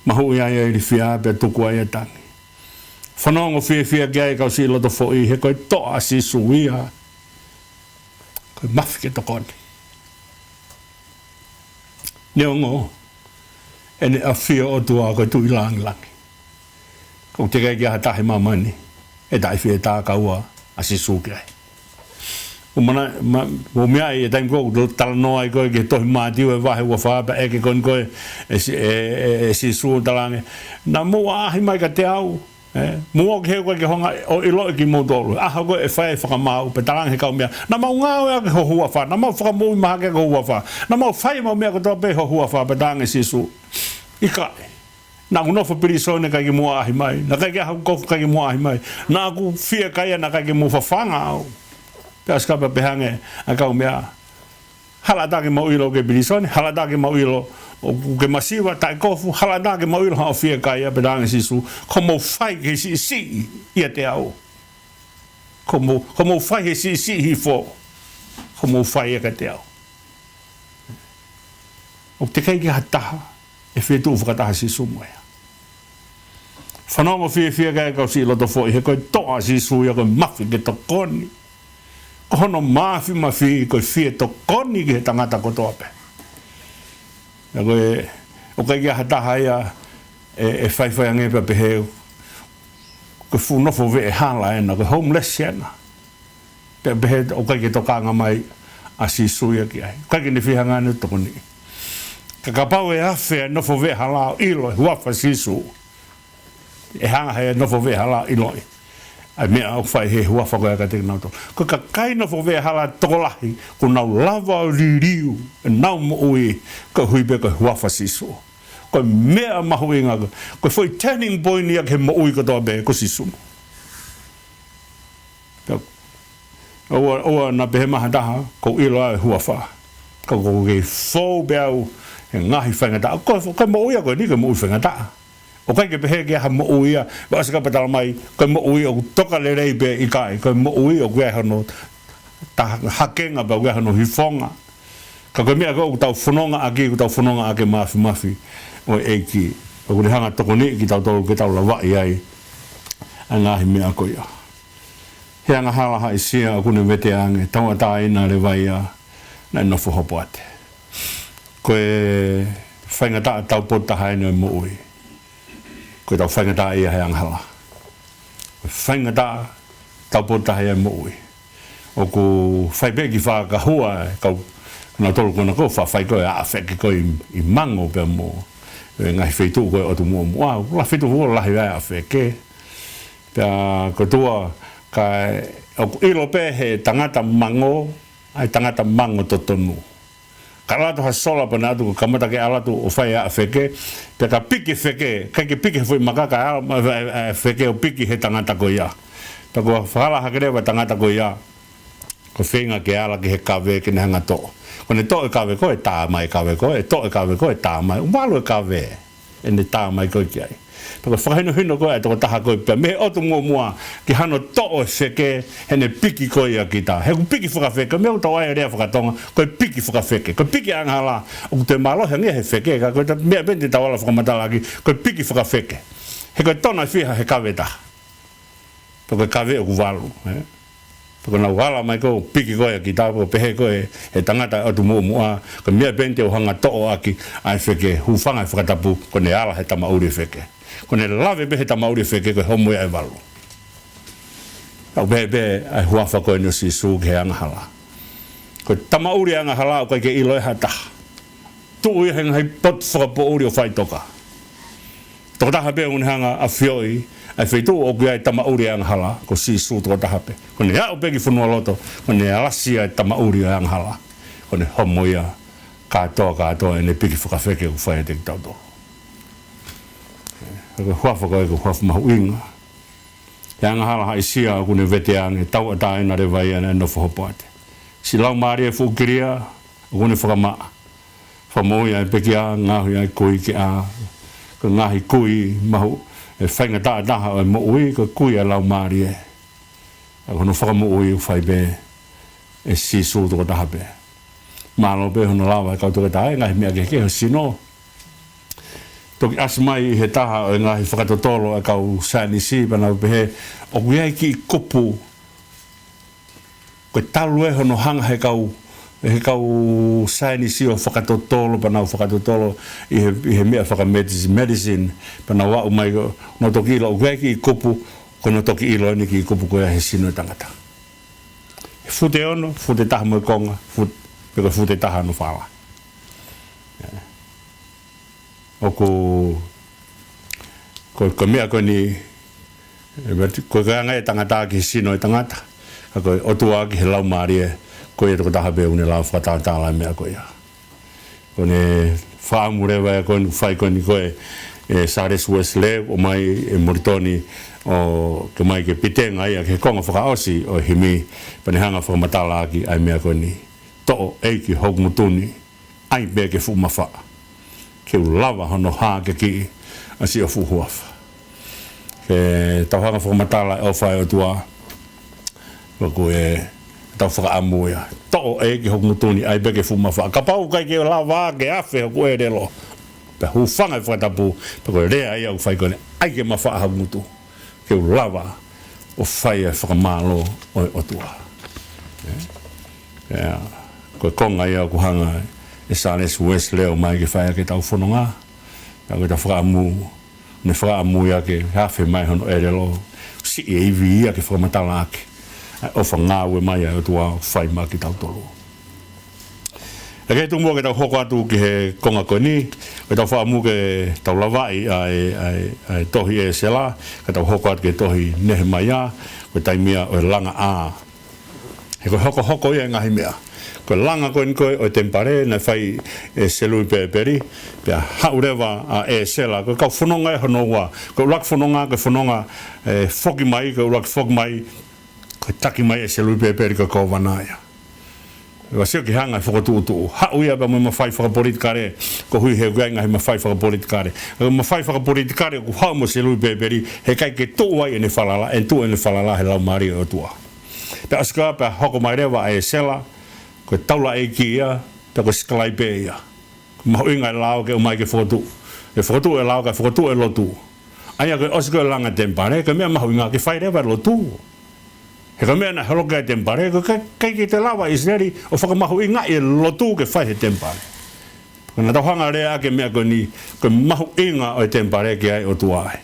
mahuʻi ai ʻa e ilifia pea tuku ai ʻa e tangi. Fanongo fiefia ki ai kau siʻi loto foʻi, he ko e toʻa ʻa Sīsū ia, ko e mafi ke tokoni. Neongo ʻene ʻafio ʻOtua ko e Tuʻi langilangi, ka ʻoku teʻeki ke ʻi ai ha taha ʻi māmani ʻe taʻefietākaua ʻa Sīsū ki ai. ʻO mana, ma, ʻo meʻa ʻi he taimi ko ē ʻoku talanoa ai ko ē ki he tohi Mātiu e vahe uofā, pea ʻeke ko eni ko ē ʻe Si-, ʻe, ʻe, ʻe Sīsū ʻo talaange, naʻa mou ʻaʻahi mai kiate au, ē, mou ō ki he ʻoku ʻikai ke hanga ʻo ʻiloʻi kimoutolu. ʻAho ko ē ʻe fai ai e fakamaau, pea talaange he kaumeʻa, naʻa mau ngāueʻaki ho huafa, naʻa mau fakamoʻui mahaki ʻaki ho huafa, naʻa mau fai ʻemau meʻa kotoa pē ho huafa, pea talaange ʻe Sīsū, ʻikai. Naʻa ku nofo pilīsone ʻikai ke mou ʻaʻahi mai. Naʻe ʻikai ke ʻi ai haʻaku kofu ʻikai ke mou ʻaʻahi mai. Naʻa ku fiekaia naʻe ʻikai ke mou fafanga au. Pea ʻosi kapau pehē ange ʻa e kaumeʻa, hala ʻatā ke mau ʻilo ʻoku ke pilīsone, hala ʻatā ke mau ʻilo ʻoku ke masiva, taʻekofu, hala ʻatā ke mau ʻilo haʻo fiekaia, pea talaange ʻe Sīsū, ko hoʻomou fai ki he siʻisiʻi ʻiate au. Ko hoʻomou, ko hoʻomou fai he siʻisiʻi hifo. Ko hoʻomou fai ia kiate au. ʻOku teʻeki ke ʻi ai ha taha ʻe fetuʻu fakataha ʻa Sīsū mo ia. Fanongo fiefia ki ai kau siʻi loto foʻi, he ko e toʻa ʻa Sīsū ia ko e mafi ke tokoni. Ko hono mafimafi ko e fie tokoni ki he tangata kotoa pē. Pea ko e, ʻoku ʻikai ke ʻi ai ha taha ia ʻe, ʻe faifai ange pea pehē ko e fuʻu nofo veʻehala ena, ko e homeless ena. Pea pehē ʻoku ʻikai ke tokanga mai ʻa Sīsū ia ki ai. ʻIkai ke ne fie hanga ʻo tokoniʻi. Ka kapau ʻe afe ʻa e nofo veʻehala ʻo ʻilo e huafa ʻo Sīsū, ʻe hanga he nofo veʻehala ʻo ʻiloʻi ʻa e meʻa ʻoku fai he huafa ko ia kiate kinautolu. Ko e kakai nofo veʻehala tokolahi, kuo nau lava ʻo liliu ʻenau moʻui koeʻuhi pē ko e huafa ʻo Sīsū. Ko e meʻa mahuʻinga ko, ko e foʻi turning point ia ki he moʻui kotoa pē ko Sīsū. Pea ʻoua, ʻoua naʻa pehē mai ha taha, ʻoku ou ʻilo ʻa e huafa. Ka ʻoku ou kei fou pē au he ngaahi faingataʻa. Ko, ko e moʻui ia ko eni ko e moʻui faingataʻa. ʻOku ʻikai ke pehē ke ʻi ai ha moʻui ia, ʻosi kapau talamai, ko e moʻui ʻoku toka lelei pē, ʻikai, ko e moʻui ʻoku ʻi ai hono tā hakenga pea ʻoku ʻi ai hono hifonga. Ka ko e meʻa ko ē ʻoku tau fononga ʻaki, ʻoku tau fononga ʻaki e mafimafi ʻo e ʻEiki. ʻOku ne hanga ʻo tokoniʻi kitautolu ke tau lavaʻi ai ʻa e ngaahi meʻa ko ia. He angahala haʻisia ʻoku ne vete ange, tauʻatāina leva ia naʻe nofo hopoate. Ko e faingataʻa taupotu taha eni ʻo e moʻui. Ko ʻetau faingataʻaʻia he angahala. Ko e faingataʻa taupotu taha ia ʻo e moʻui. ʻOku fai pē e kiʻi fakahua ʻe he kau, nautolu ko ena ʻoku faʻa fai ko ē ʻa e feke ko ē ʻi, ʻi Mango pea mo e ngaahi feituʻu ko ē ʻotu muʻomuʻa. ʻOku lahi feituʻu ʻoku lahi ai ʻa e feke. Pea ko e tuʻu ka ʻoku ʻilo pē he tangata Mango ʻa e tangata Mango totonu. Ka ʻalu atu ha sola pea ne ʻatu, kamata ke ʻalu atu ʻo fai ʻa e feke, pea ka piki e feke, ʻikai ke piki he foʻi maka, ka ʻalu mai e, e, e feke ʻo piki he tangata ko ia. Pea ko e fakahala hake leva e tangata ko ia, ko e feinga ke ala ki he kave ke ne hanga ʻo toʻo. Ko ʻene toʻo e kave ko ē tā mai e kave ko ē, toʻo e kave ko ē tā mai, valu e kave ʻene tā mai ko ē ki ai. Pea ko e fakahinohino ko ē ʻa e tokotaha ko ē pea mei he ʻotu muʻomuʻa ki hano toʻo e feke heʻene piki ko ia kita. He ʻoku piki fakafeke, meʻa ʻoku tau ʻai e lea faka-Tonga, ko e piki fakafeke. Ko e piki angahala, ʻoku te mālohi ange he feke, ka ko e ta-, meʻa pē eni te tau ala fakamatala ʻaki, ko e piki fakafeke. He ko e tona fiha he kave taha. Pea ko e kave ʻoku valu, ē? Pea ko ʻenau ala mai ko ē ʻo piki ko ē ʻa kita, pea pehē ko ē he tangata ʻotu muʻomuʻa, ko e meʻa pē eni te u hanga ʻo toʻo ʻaki ʻa e feke, hūfanga he fakatapu, ko ʻene ala he tamaʻuli e feke. Ko ʻene lave pē he tamaʻuli e feke, ko e homo ia ʻe valu. ʻOku pehē pē ʻa e huafa ko eni ʻo Sīsū ki he angahala. Ko e tamaʻuli angahala ʻoku ʻikai ke ʻilo ʻe ha taha. Tuʻu ia he ngaahi potu fakapoʻuli ʻo faʻitoka. Tokotaha pē ʻoku ne hanga ʻo ʻafioʻi ʻa e feituʻu ʻoku ʻi ai e tamaʻuli ʻo e angahala, ko Sīsū tokotaha pē. Ko ʻene aʻu pē ki fonua loto, ko ʻene alasi ʻa e tamaʻuli ʻo e angahala, ko ʻene homo ia kātoa kātoa ʻene piki fakafeke ʻoku fai ʻiate kitautolu. Ko e huafa ko ē, ko e huafa mahuʻinga. ʻI he angahala haʻisia ʻoku ne veteange, tauʻatāina leva ia naʻe nofo hopoate. Siʻi laumālie fuʻu kilia ʻoku ne fakamaʻa. Fakamoʻui ʻa e pekia, ngaohi ʻa e kui ke ʻā, ko e ngaahi kui mahu, ʻe faingataʻa taha ʻo e moʻui, ko e kui ʻa e laumālie. ʻA ko hono fakamoʻui ʻoku fai pē ʻe Sīsū tokotaha pē. Mālō pē hono lava ʻe he kau toketā e ngaahi meʻa kehekehe ʻo e sino. Toki ʻasi mai ʻi he taha ʻo e ngaahi fakatotolo ʻa e kau saienisi pea nau pehē, ʻoku ʻi ai e kiʻi kupu ko e talu ē hono hanga ʻe he kau, ʻe he kau saienisi ʻo fakatotolo, pea nau fakatotolo ʻi he, ʻi he meʻa fakametis-, medicine, pea nau aʻu mai ko, nau toki ʻilo ʻoku ʻi ai e kiʻi kupu, ko hono toki ʻilo eni e kiʻi kupu ko ia he sino ʻo e tangata. He fute ono, fute taha mo e konga, fut-, pe ko e fute taha hono fala. ʻOku, ko, ko e meʻa ko eni, ʻe, ko e anga ia e tangata ki he sino ʻo e tangata, ka ko e ʻOtua ki he laumālie, ko ia tokotaha pē ʻoku ne lava ʻo fakatātā ʻa e meʻa ko ia. Ko ʻene fakaʻamu leva ʻa e ko eni, fai ko eni ko ē, ʻe Sālesi Uēsilī, ʻomai ʻe Molitoni, ʻo ke ʻomai ke pitenga ia ki he konga fakaʻosi ʻo e himi, pea ne hanga ʻo fakamatalaʻaki ʻa e meʻa ko eni. Toʻo ʻEiki hoku ngutu ni, ʻai pē ke fuʻu mafaʻa. Ke u lava hono hākeakiʻi ʻa siʻo fuʻu huafa. Ke tau hanga ʻo fakamatala e ʻofa ʻa e ʻOtua. Pea ko e tau fakaʻamu ia. Toʻo ʻEiki hoku ngutu ni, ʻai pē ke fuʻu mafaʻa. Kapau ʻoku ʻikai ke lava ke afe hoku ʻelelo, pea hūfanga he fakatapu, pea ko e lea ia ʻoku fai ko eni, ʻai ke mafaʻa hoku ngutu. Ke u lava ʻo fai e fakamālō ʻo e ʻOtua. ʻE? ʻIa, ko e konga ia ʻoku hanga ʻe Sālesi Uēsilī ʻo ʻomai ke fai ʻaki ʻetau fononga. Pea ko ʻetau fakaʻamu, ne fakaʻamu ia ke afe mai hono ʻelelo, siʻi e ivi ia ke fakamatalaʻaki ʻa e ʻofa ngāue mai ʻa e ʻOtua ʻoku fai maʻa kitautolu. ʻE, ke tuku muʻa ke tau hoko atu ki he konga ko eni, ʻoku tau fakaʻamu ke tau lavaʻi ʻa e, ʻa e, ʻa e tohi ʻĒsela, ka tau hoko atu ki he tohi Nehemaia, ko e taimi ia ʻo e langa ʻā. He ko e hokohoko ia e ngaahi meʻa. Ko e langa ko eni ko ē ʻo e temipale, naʻe fai ʻe Selupēpeli, pea haʻu leva ʻa ʻĒsela, ko e kau fononga ʻe hono ua, ko e ʻuluaki fononga, ko e fononga, ʻe, foki mai, ko e ʻuluaki foki mai, ko e taki mai ʻe Selupēpeli ko e kōvana ia. Pea sio ki he anga e fokotuʻutuʻu. Haʻu ia pea mo e mafai fakapolitikale, koeʻuhi he ʻoku ʻi ai e ngaahi mafai fakapolitikale. ʻA e mafai fakapolitikale ʻoku haʻu mo Selupēpeli, he ʻikai ke tuʻu ai ʻene falala, ʻe tuʻu ʻene falala he laumālie ʻo e ʻOtua. Pea ʻosi ko ia pea hoko mai leva ʻa ʻĒsela, ko e taulaʻeiki ia, pea ko e sikalaipe ia. Mahuʻinga e lao ke ʻomai ke fokotuʻu. Ke fokotuʻu e lao, ke fokotuʻu e lotu. ʻA ia ko e ʻosi ko ē langa temipale, ko e meʻa mahuʻinga ke fai leva e lotu. He ko e meʻa naʻe holoki ai e temipale, ko e ʻikai, ʻikai ke toe lava ʻa ʻIsileli ʻo fakamahuʻingaʻi e lotu ke fai he temipale. Ko ʻena tau hanga ʻo lea ʻaki e meʻa ko eni, ko e mahuʻinga ʻo e temipale ki ai e ʻOtua ai.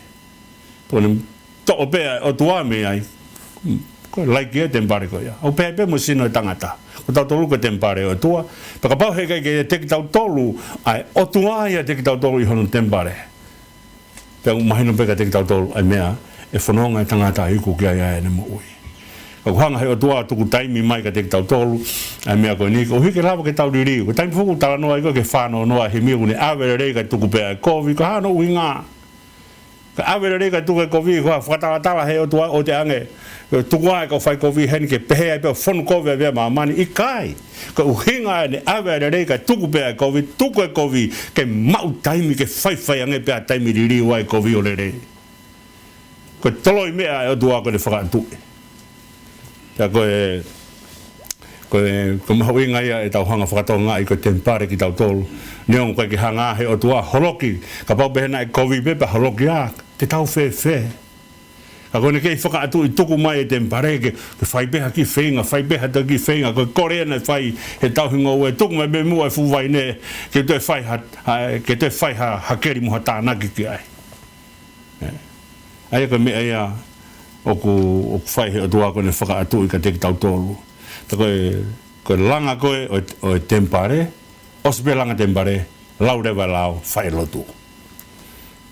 Ko ʻene toʻo pē ʻa e ʻOtua mei ai, ko e laiki e temipale ko ia. ʻOku pehē pē mo e sino ʻo e tangata. Ko tautolu ko e temipale ʻo e ʻOtua. Pea kapau he ʻikai ke ʻiate kitautolu ʻa e ʻOtua ia ʻiate kitautolu ʻi hono temipale, pea ʻoku mahino pē kiate kitautolu ʻa e meʻa ʻe fononga e tangata ʻo iku ki ai ʻa ʻene moʻui. Ka ʻoku hanga ʻe he ʻOtua ʻo tuku taimi mai kiate kitautolu ʻa e meʻa ko eni, koeʻuhi ke lava ke tau liliu. Ko e taimi foki ʻoku talanoa ai ko ē ki he fā noa noa ʻa e himi, ʻoku ne ʻave lelei kae tuku pē ʻa e kovi, ko e hā hono ʻuhinga? Kae ʻave lelei kae tuku e kovi, ko e fakatalatala ʻe he ʻOtua ʻo te ange, ke tuku ʻa e kau fai kovi heni ke pehē ai pē ʻoku fonu kovi ʻa e māmani, ʻikai. Ko e ʻuhinga ʻene ʻave lelei kae tuku pē ʻa e kovi, tuku e kovi, ke maʻu taimi ke faifai ange pē ʻa e taimi liliu ai e kovi ʻo lelei. Ko e toloi meʻa ʻa e ʻOtua ko ʻene fakaʻatuʻi. Pea ko e, ko e, ko e mahuʻinga ia ʻetau hanga ʻo fakatokangaʻi ko e temipale kitautolu. Neongo ʻoku ʻikai ke hanga ʻe he ʻOtua ʻo holoki, kapau pehē naʻe kovi pē pea holoki ā, te tau fēfē? Ka ko ʻene kei fakaʻatuʻi tuku mai e temipale ke, ke fai pē ha kiʻi feinga, fai pē ha kiʻi feinga, ko e kole naʻe fai he tauhi ngoue, tuku mai pē muʻa e fuʻu vaine, ke toe fai ha, ha, ke toe fai ha, ha keli mo ha tānaki ki ai. ʻE. ʻA ia ko e meʻa ia ʻoku, ʻoku fai ʻe he ʻOtua ko ʻene fakaʻatuʻi kiate kitautolu. Pea ko e, ko e langa ko ē ʻo e, ʻo e temipale, ʻosi pē langa temipale, lau leva e lao, fai e lotu.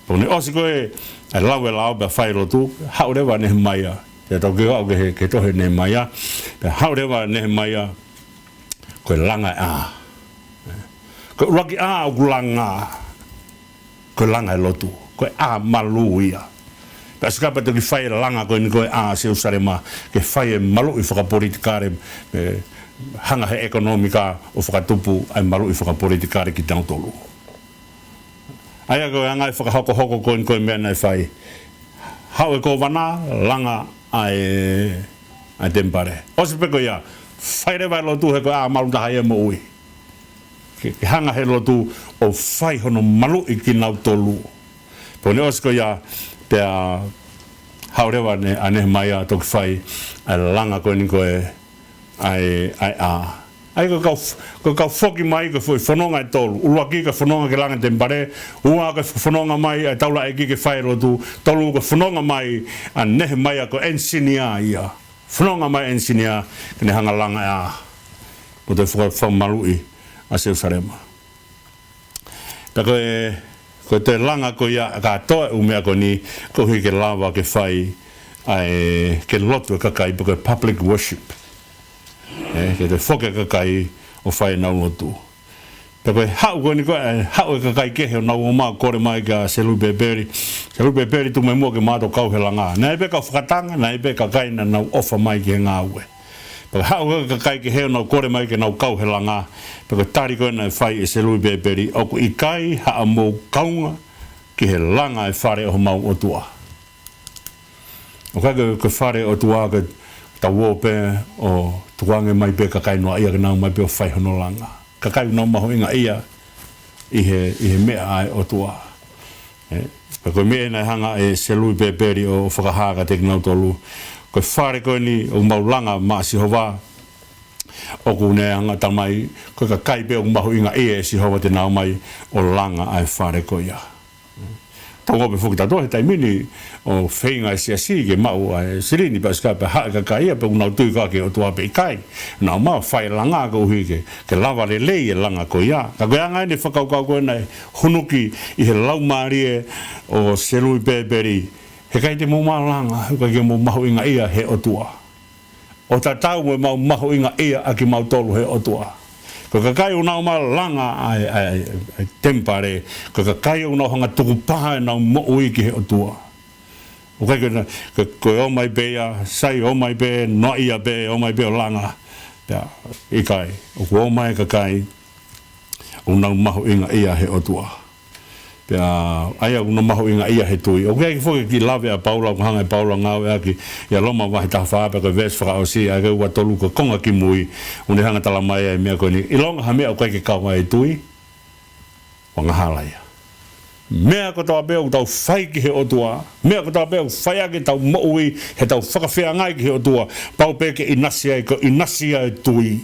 Pea ne ʻosi ko ē ʻa e lau e lao pea fai e lotu, haʻu leva ʻa Nehemaia. Te tau kiʻi aʻu ki he, ki he tohi ʻa Nehemaia. Pea haʻu leva ʻa Nehemaia, ko e langa e ʻā. Ko e ʻuluaki ʻā ʻoku langa, ko e langa e lotu. Ko e ʻā malu ia. Pea ʻosi ko ia pea toki fai e langa ko eni ko ē ʻa Selusalema, ke fai e maluʻi fakapolitikale, ʻe hanga he ʻekonōmika ʻo fakatupu ʻa e maluʻi fakapolitikale kinautolu. ʻA ia ko e anga e fakahokohoko ko eni ko e meʻa naʻe fai. Haʻu e kōvana, langa ʻa e, ʻa e temipale. ʻOsi pē ko ia, fai leva e lotu he ko e ʻā malu taha ia ʻa e moʻui. Ke, ke hanga he lotu ʻo fai hono maluʻi kinautolu. Pea ne ʻosi ko ia, pea haʻu leva ʻa Ne-, ʻa Nehemaia toki fai ʻa e langa ko eni ko ē ʻa e, ʻa e ʻā. ʻA ia ko e kau f-, ko e kau foki mai ko e foʻi fononga ʻe tolu. ʻUluaki ko e fononga ke langa e temipale, ua ko e fononga mai ʻa e taulaʻeiki ke fai e lotu, tolu ko e fononga mai ʻa Nehemaia ko e engineer ia. Fononga mai engineer ke ne hanga langa e ʻā. Mo toe faka-, fakamaluʻi ʻa Selusalema. Pea ko e, ko e toe langa ko ia kātoa e ʻū meʻa ko eni, koeʻuhi ke lava ke fai ʻa e, ke lotu e kakai, pe ko e public worship. ʻE, ke toe foki e kakai ʻo fai ʻenau lotu. Pea ko e haʻu ko eni ko ē, haʻu e kakai kehe ʻo nau ō mai ʻo kole mai kia Selupepeli. Selupepeli tuʻu mai muʻa ke mātou kau he langa. Naʻe ʻi ai pē kau fakatanga, naʻe ʻi ai pē kakai naʻa nau ʻofa mai ki he ngāue. Pea haʻu e kakai kehe ʻo nau kole mai ke nau kau he langa. Pea ko e tali ko ē naʻe fai ʻe Selupepeli, ʻoku ʻikai haʻamou kaunga ki he langa e fale ʻo homau ʻOtua. ʻOku ʻikai ko e, ko e fale ʻo e ʻOtua ke tau ō pē ʻo tukuange mai pē kakai noaʻia ke nau ō mai pē ʻo fai hono langa. Kakai ʻoku nau mahuʻingaʻia ʻi he, ʻi he meʻa ʻa e ʻOtua. ʻE, pea ko e meʻa naʻe hanga ʻe Selupepeli ʻo, ʻo fakahā kiate kinautolu. Ko e fale ko eni ʻoku mau langa maʻa Sihova, ʻoku ne hanga ʻo talamai, ko e kakai pē ʻoku mahuʻingaʻia ʻe Sihova te nau ō mai ʻo langa ʻa e fale ko ia. Tau ō pē foki tautolu he taimi ni ʻo feinga e siasi ke maʻu ʻa e silini, pea ʻosi ko ia pea haʻu e kakai ia pe ʻoku nau tui koā ki he ʻOtua pe ʻikai. Nau ō mai ʻo fai e langa koeʻuhi ke, ke lava lelei e langa ko ia. Ka ko e anga eni e fakakaukau ko ē naʻe hunuki ʻi he laumālie ʻo Selupepeli. He ʻikai te mou ō mai ʻo langa, he ʻikai ke mou mahuʻingaʻia he ʻOtua. ʻO tatau mo ʻemau mahuʻingaʻia ʻa kimautolu he ʻOtua. Ko e kakai ʻoku nau ō mai ʻo langa ʻa e, ʻa e, ʻa e temipale, ko e kakai ʻoku nau hanga ʻo tukupā ʻenau moʻui ki he ʻOtua. ʻOku ʻikai ko e na-, ko e, ko e ō mai pē ia, sai, ō mai pē, noaʻia pē, ō mai pē ʻo langa. Pea, ʻikai, ʻoku ō mai e kakai ʻoku nau mahuʻingaʻia he ʻOtua. Pea, ʻa ia ʻoku nau mahuʻingaʻia he tui. ʻOku ʻi ai foki e kiʻi lave ʻa Paula, ʻoku hanga ʻe Paula ʻo ngāueʻaki ʻia Loma vahe taha fā pea ko e veesi fakaʻosi, ʻa ia ko e ua tolu ko e konga kimui, ʻoku ne hanga ʻo talamai ʻa e meʻa ko eni. ʻIlonga ha meʻa ʻoku ʻikai ke kau ai e tui, ʻoku angahala ia. Meʻa kotoa pē ʻoku tau fai ki he ʻOtua, meʻa kotoa pē ʻoku fai ʻaki ʻetau moʻui, heʻetau fakafeangai ki he ʻOtua, pau pē ke ʻinasi ai, ko e ʻinasi ʻa e tui.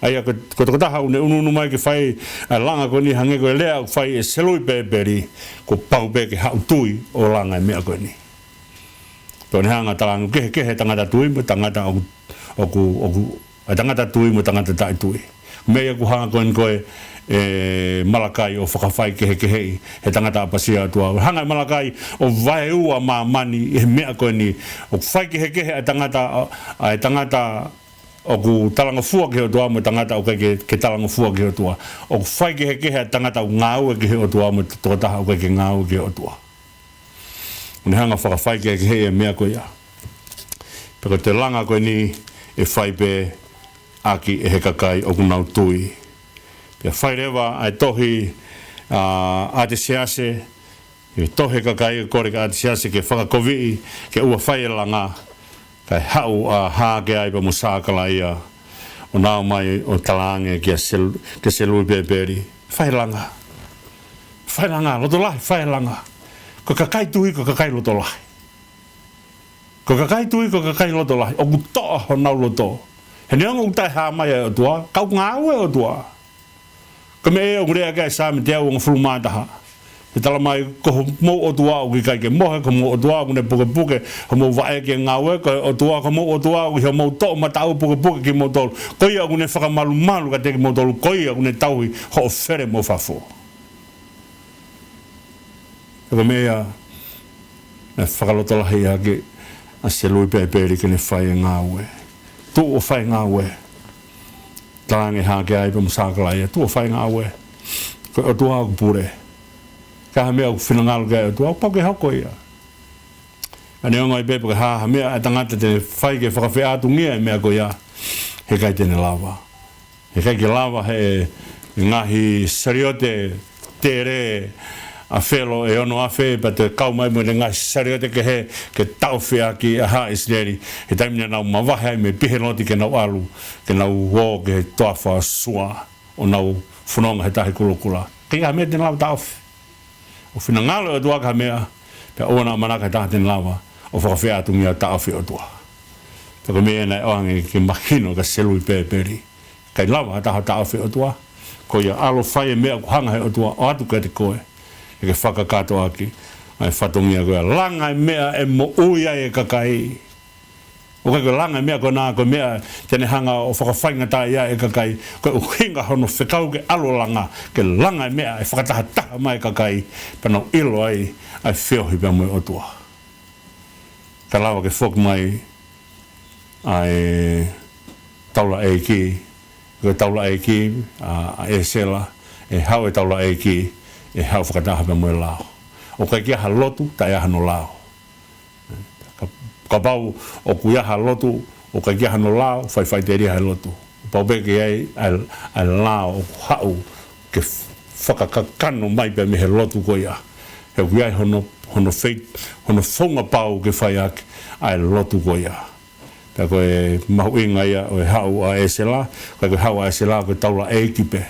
ʻA ia ko, ko e tokotaha ʻoku ne ʻunuʻunu mai ke fai ʻa e langa ko eni hangē ko e lea ʻoku fai ʻe Selupepeli, kuo pau pē ke haʻu tui ʻo langa e meʻa ko eni. Pea ʻoku ne hanga ʻo talaange ʻoku kehekehe e tangata tui mo e tangata ʻoku, ʻoku, ʻoku, ʻa e tangata tui mo e tangata taʻetui. Meʻa ia ʻoku hanga ko eni ko ē ʻe Malakai ʻo fakafaikehekeheʻi he tangata ʻapasia ʻa e ʻOtua. Hanga ʻe Malakai ʻo vaeua māmani ʻi he meʻa ko eni. ʻOku faikehekehe ʻa e tangata, ʻa e tangata ʻoku talangofua ki he ʻOtua mo e tangata ʻoku ʻikai ke, ke talangofua ki he ʻOtua. ʻOku faikehekehe ʻa e tangata ʻoku ngāue ki he ʻOtua mo e tokotaha ʻoku ʻikai ke ngāue ki he ʻOtua. ʻOku ne hanga ʻo fakafaikehekeheʻi e meʻa ko ia. Pea ko e toe langa ko eni ʻe fai pē ʻaki ʻe he kakai ʻoku nau tui. Pea fai leva ʻa e tohi, ʻa, ʻa ʻAtesiase, ʻe tohi e kakai ʻo kole kia ʻAtesiase ke fakakoviʻi, ke ʻoua ʻe fai e langa, kae haʻu ʻa Hakeai pea mo Sakalaia, ʻo nau ō mai ʻo talaange kia Sel-, kia Selupepeli. Fai e langa. Fai e langa, loto lahi, fai e langa. Ko e kakai tui, ko e kakai loto lahi. Ko e kakai tui, ko e kakai loto lahi. ʻOku toʻa honau loto. He neongo ʻoku taʻehāmai ʻa e ʻOtua, ka ʻoku ngāue e ʻOtua. Ko e meʻa ia ʻoku lea ki ai e Saame teau hongofulu mā taha. ʻE talamai ko homou ʻOtua ʻoku ʻikai ke mohe, ko homou ʻOtua ʻoku ne pukepuke homou vaʻe ki he ngāue, ko e ʻOtua, ko homou ʻOtua ʻoku ʻi homou toʻomataʻu pukepuke kimoutolu. Ko ia ʻoku ne fakamalumalu kiate kimoutolu, ko ia ʻoku ne tauhi hoʻo fele mo fafo. Ko e meʻa ia naʻe fakalotolahiʻaki ʻa Selupēpeli ke ne fai e ngāue. Tuʻu ʻo fai e ngāue. Talaange ʻe Hake ai pea mo Sakalaia, tuʻu ʻo fai e ngāue. Ko e ʻOtua ʻoku pule. Ka ha meʻa ʻoku finangalo ki ai e ʻOtua, ʻoku pau ke hoko ia. Ka neongo ai pē pe ko e hā ha meʻa ʻa e tangata te ne fai ke fakafeʻātungia e meʻa ko ia, heʻikai te ne lava. Heʻikai ke lava he ngaahi saliote tele ʻa Felo ʻe ono afe, pea toe kau mai mo e ngaahi saliote kehe ke taʻofi ʻaki ʻa haʻa ʻIsileli. He taimi naʻa nau mavahe ai mei Piheloti ke nau ʻalu, ke nau ō ki he toafa ʻo Sua, ʻo nau fononga he Tahi Kulokula. ʻIkai ha meʻa te ne lava taʻofi. ʻOku finangalo e ʻOtua ki ha meʻa, pea ʻoua naʻa ʻamanaki ha taha te ne lava ʻo fakafeʻātungia taʻofi e ʻOtua. Pea ko e meʻa ia naʻe ʻoange ke mahino kia Selupēpeli. ʻIkai lava ha taha taʻofi e ʻOtua. Ko ia, ʻalu ʻo fai e meʻa ʻoku hanga he ʻOtua ʻo ʻoatu kiate koe, ke ke fakakakato ʻaki ʻa e fatongia ko ia. Langa e meʻa ʻe moʻui ai e kakai. ʻOku ʻikai ko e langa e meʻa ko ena ko e meʻa te ne hanga ʻo fakafaingataʻaʻia e kakai. Ko e ʻuhinga hono fekau ke ʻalu ʻo langa, ke langa e meʻa ʻe fakatahataha mai e kakai, pea nau ʻilo ai ʻa e feohi pea mo e ʻOtua. Ka lava ke foki mai ʻa e taulaʻeiki, ko e taulaʻeiki ʻa, ʻa ʻĒsela, ʻe haʻu e taulaʻeiki, ʻe haʻu fakataha pea mo e lao. ʻOku ʻikai ke ʻi ai ha lotu taʻe ʻi ai hano lao. Ka, kapau ʻoku ʻi ai ha lotu ʻoku ʻikai ke ʻi ai hano lao, faʻifaʻiteliha e lotu. Pau pē ke ʻi ai ʻa e, ʻa e lao ʻoku haʻu ke fakakakano mai pea mei he lotu ko ia. He ʻoku ʻi ai hono, hono fei-, hono founga pau ke fai ʻaki ʻa e lotu ko ia. Pea ko e mahuʻinga ia ʻo e haʻu ʻa ʻĒsela, ʻikai ko e haʻu ʻa ʻĒsela ko e taulaʻeiki pē.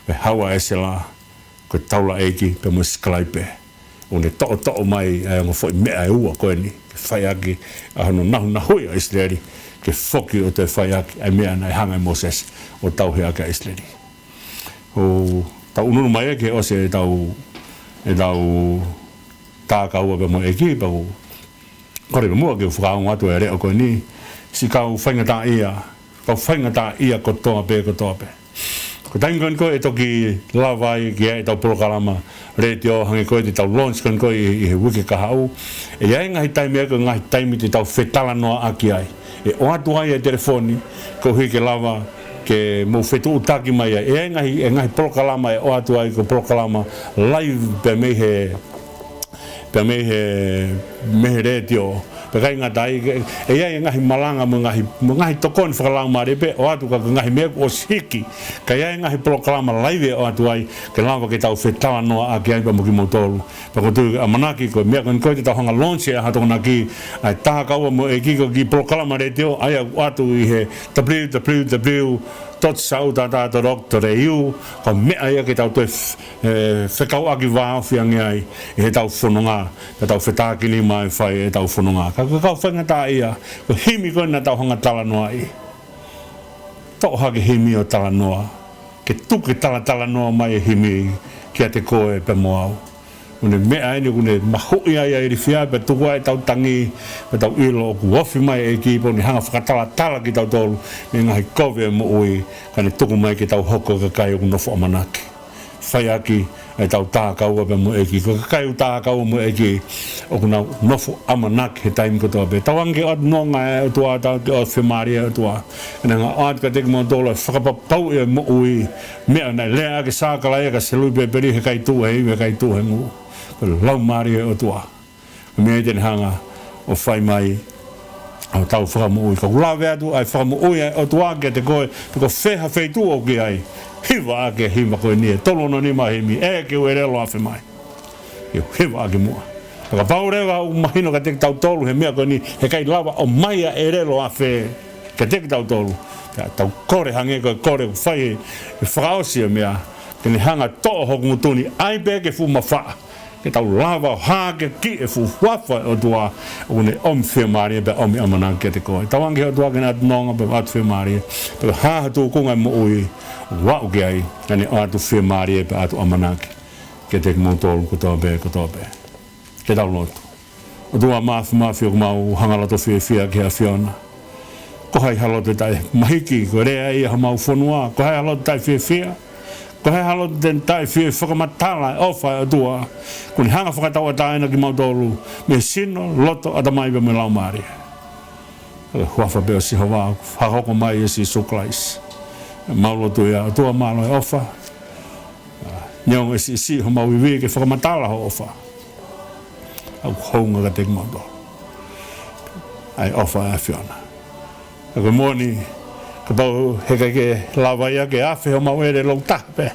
Ko e haʻu ʻa ʻĒsela ko e taulaʻeiki pea mo e sikalaipe. ʻO ne toʻotoʻo mai ʻa e ongo foʻi meʻa ʻe ua ko eni, ke fai ʻaki ʻa hono nahunahuʻi ʻa ʻIsileli, ke foki ʻo toe fai ʻaki ʻa e meʻa naʻe hanga ʻe Mōsese ʻo tauhi ʻaki ʻa ʻIsileli. ʻO tau ʻunuʻunu mai ē ke ʻosi ʻetau, ʻetau tā kaua pea mo e ʻEiki, pea ʻoku kole pē muʻa ke u fakaongo atu e leʻo ko eni, siʻi kau faingataʻaʻia, kau faingataʻaʻia kotoa pē, kotoa pē. Ko e taimi ko eni ko ē ʻe toki lava ai ke ʻi ai ʻetau polokalama letiō hangē ko ē te tau launch ko eni ko ē ʻi, ʻi he uike kahaʻu. ʻE ʻi ai e ngaahi taimi ʻe ko e ngaahi taimi te tau fetalanoaʻaki ai. ʻE ʻoatu ai e telefoni, koeʻuhi ke lava ke mou fetuʻutaki mai ai. ʻE ʻi ai e ngaahi, e ngaahi polokalama ʻe ʻoatu ai ko e polokalama live pea mei he pea mei he, mei he letiō. Pea ʻikai ngata ai, ke, ʻe ʻi ai e ngaahi malanga mo e ngaahi, mo e ngaahi tokoni fakalaumālie pē ʻoatu ka ko e ngaahi meʻa kuo ʻosi hiki. Ka ʻi ai e ngaahi polokalama live ʻe ʻoatu ai, ke lava ke tau fetalanoaʻaki ai pea mo kimoutolu. Pea ʻoku ou tui ʻamanaki ko e meʻa ko eni ko ē te tau hanga launch ʻi he ʻaho Tokonaki, ʻa e Tā Kaua mo e ʻEiki ko e kiʻi polokalama letiō, ʻa ia ʻoku ʻoatu ʻi he www dot sautata dot org dot au, ko e meʻa ia ke tau toe f-, ē, fekauʻaki vāofi ange ai ʻi heʻetau fononga, ke tau fetākinima ʻi he fai ʻetau fononga. Ka ko e kau faingataʻaʻia, ko e himi ko ē naʻa tau hanga talanoaʻi. Toʻo hake e himi ʻo talanoa, ke tuku ke talatalanoa mai e himi kiate koe pea mo au. Ko e meʻa eni ʻoku ne mahuʻi ai ʻa e ilifia pea tuku ai ʻetau tangi, pea tau ʻilo ʻoku ofi mai e ʻEiki pea ʻoku ne hanga fakatalatala kitautolu mei he ngaahi kovi ʻo e moʻui, kae ne tuku mai ke tau hoko ko e kakai ʻoku nofo ʻamanaki. Fai ʻaki ʻetau tā kaua pea mo e ʻEiki. Ko e kakai ʻoku tā kaua mo e ʻEiki ʻoku nau nofo ʻamanaki he taimi kotoa pē. Tauange ke ʻoatu nonga e ʻOtua, tauange ke ʻoatu fiemālie e ʻOtua. Ke ne hanga ʻo ʻoatu kiate kimoutolu ʻa e fakapapauʻi ʻo e moʻui. Meʻa naʻe lea ʻaki ʻe Sakalaia kia Selupēpeli, he ʻikai tuʻu he ivi, he ʻikai tuʻu he nguʻu. Ko e Laumālie ʻo e ʻOtua. Meʻa ia te ne hanga ʻo fai mai ʻa hotau fakamoʻui. Ka ʻoku lave atu ʻa e fakamoʻui ʻa e ʻOtua kiate koe, pe ko fē ha feituʻu ʻoku ke ʻi ai. Hiva ʻaki e himi ko eni, ʻe tolu ono nima himi, ʻEke u ʻelelo afe mai. Ke u hiva ʻaki muʻa. Pea kapau leva ʻoku mahino kiate kitautolu he meʻa ko eni, he ʻikai lava ʻo ʻomai ʻa e ʻelelo afe kiate kitautolu. Pea tau kole hangē ko e kole ʻoku fai he fakaʻosi e meʻa. Ke ne hanga ʻo toʻo hoku ngutu ni, ʻai pē ke fuʻu mafaʻa. Ke tau lava ʻo hākeakiʻi e fuʻu huafa ʻo e ʻOtua, ʻoku ne ʻomi fiemālie pea ʻomi ʻamanaki kiate koe. Tauange ki he ʻOtua ke ne ʻoatu nonga pea ʻoatu fiemālie, pea ko e hā ha tūkunga ʻo e moʻui ʻoku aʻu ki ai, kae ne ʻoatu fiemālie pea ʻoatu ʻamanaki kiate kimoutolu kotoa pē, kotoa pē. Ke tau lotu. ʻOtua Māfimafi, ʻoku mau hanga loto fiefia ki he ʻAfiona. Ko hai ha loto taʻemahiki, ko e lea ia ʻa homau fonua, ko hai ha loto taʻefiefia, Ko e hā ha loto te ne taʻefie fakamatala e ʻofa ʻa e ʻOtua, kuo ne hanga ʻo fakatauʻatāina kimautolu mei he sino, loto, ʻatamai pea mo e laumālie. ʻI he huafa pē ʻo Sihova, fakahoko mai ʻe Sīsū Kalaisi. Mau lotu ia, ʻOtua mālō e ʻofa. Neongo e siʻisiʻi homau ivi ke fakamatala hoʻo ʻofa, ʻoku hounga kiate kimautolu ʻa e ʻofa ʻa e ʻAfiona. Ka ko e moʻoni, kapau he ʻikai ke lava ia ke afe homau ʻelelo taha pē,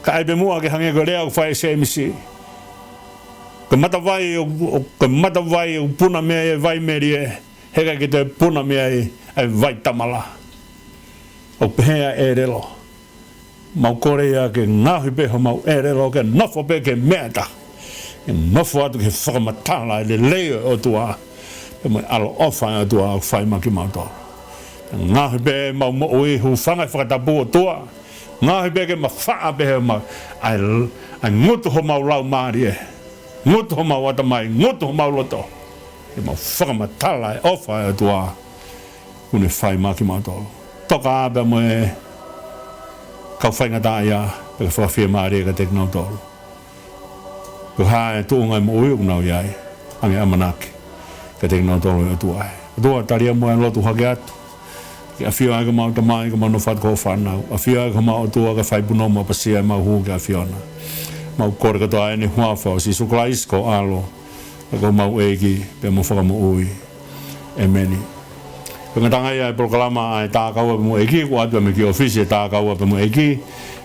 ka ʻai pē muʻa ke hangē ko e lea ʻoku fai ʻe Sēmisi: Ko e matavai ʻo, ʻo, ko e matavai ʻoku puna mei ai e vai melie, he ʻikai ke toe puna mei ai ʻa e vai tamala. ʻOku pehē ʻa e ʻelelo. Mau kole ia ke ngaohi pē homau ʻelelo ke nofo pē ki he meʻa ʻe taha. Ke nofo atu ki he fakamatala e lelei ʻo e ʻOtua, pea mo e ʻaloʻofa ʻa e ʻOtua ʻoku fai maʻa kimautolu. Ke ngaohi pē ʻemau moʻui, hūfanga he fakatapu, ʻOtua. Ngaohi pē ke mafaʻa pē he ma-, ʻa e, ʻa e ngutu homau laumālie, ngutu homau ʻatamai, ngutu homau loto, ke mau fakamatala e ʻofa ʻa e ʻOtua kuo ne fai maʻa kimautolu. Toka pea mo e kau faingataʻaʻia, pea ke fakafiemālie kiate kinautolu. Ko e hā e tuʻunga e moʻui ʻoku nau ʻi ai, hangē ʻamanaki kiate kinautolu ʻe he ʻOtua. ʻOtua, tali muʻa e lotu hake atu. Ke ʻafio ai ko homau Tamai, ko homau nofo atu ko hoʻo fānau. ʻAfio ai ko homau ʻOtua, ke fai punou mo ʻapasia ʻemau hū ki he ʻAfiona. Mau kole kotoa ʻeni he huafa ʻo Sīsū Kalaisi ko ho ʻAlo, ko homau ʻEiki pea mo e Fakamoʻui. ʻĒmeni. Ko e ngataʻanga ia e polokalama ʻa e Tākaua pea mo e ʻEiki, kuo ʻoatu mei he kiʻi ʻōfisi ʻa e Tākaua pea mo e ʻEiki.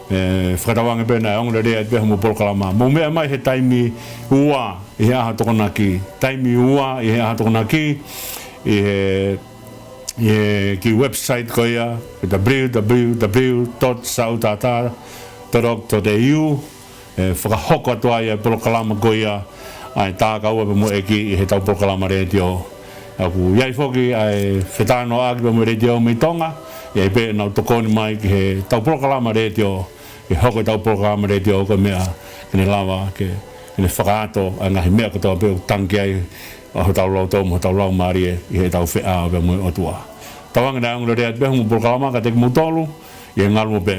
ʻE, fakatauange pē naʻe ongoongolelei atu pē hoʻomou polokalama. Mou meʻa mai he taimi ua ʻi he ʻaho Tokonaki. Taimi ua ʻi he ʻaho Tokonaki, ʻi he, ʻi he kiʻi website ko ia, ko e w w w dot sautata dot org dot a u. ʻE fakahoko atu ai e polokalama ko ia ʻa e Tākaua pea mo e ʻEiki ʻi heʻetau polokalama letiō. ʻOku ʻi ai foki ʻa e fetalanoaʻaki pea mo e letiō mei Tonga, ʻi ai pē ʻenau tokoni mai ki heʻetau polokalama letiō, ke hoko ʻetau polokalama letiō ko e meʻa ke ne lava ke, ke ne fakakakato ʻa e ngaahi meʻa kotoa pē ʻoku tangi ai ʻa hotau loto mo hotau laumālie ʻi heʻetau feʻao pea mo e ʻOtua. Tauange naʻe ongoongolelei atu pē hoʻomou polokalama kiate kimoutolu, ʻi he ngaluope.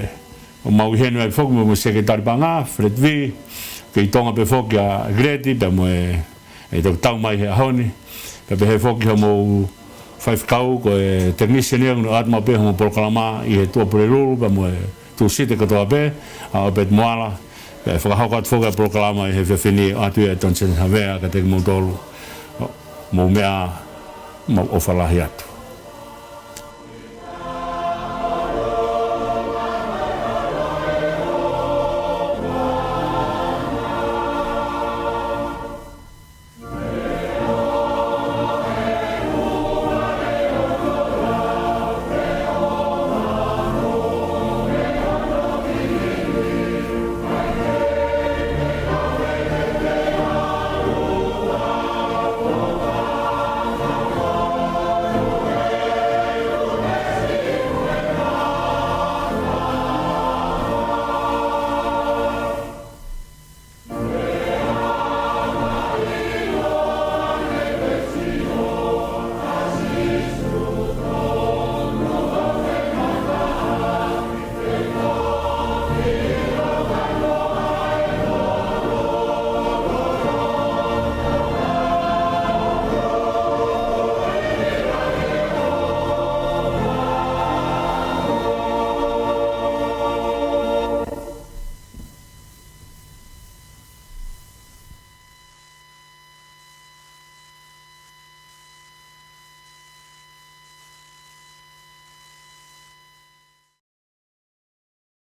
ʻOku mau ʻi heni ai foki mo, mo e Sekelitali Paʻanga, Fred V, kei Tonga pē foki ʻa Greti, pea mo e, ʻe toki tau mai he ʻaho ni. Pea pehē foki hoʻomou faifekau, ko e tekinisiani ia kuo ne ʻoatu maʻu pē hoʻomou polokalama ʻi he tuʻa Pulelulu, pea mo e Tūsite kotoa pē, ʻa ʻOpeti Moala. Pea ʻe fakahoko atu foki ʻa e polokalama ʻi he efiafi ni, ʻoatu ia ʻe Toniseni Havea kiate kimoutolu. Mou meʻa, mou ʻofa lahi atu.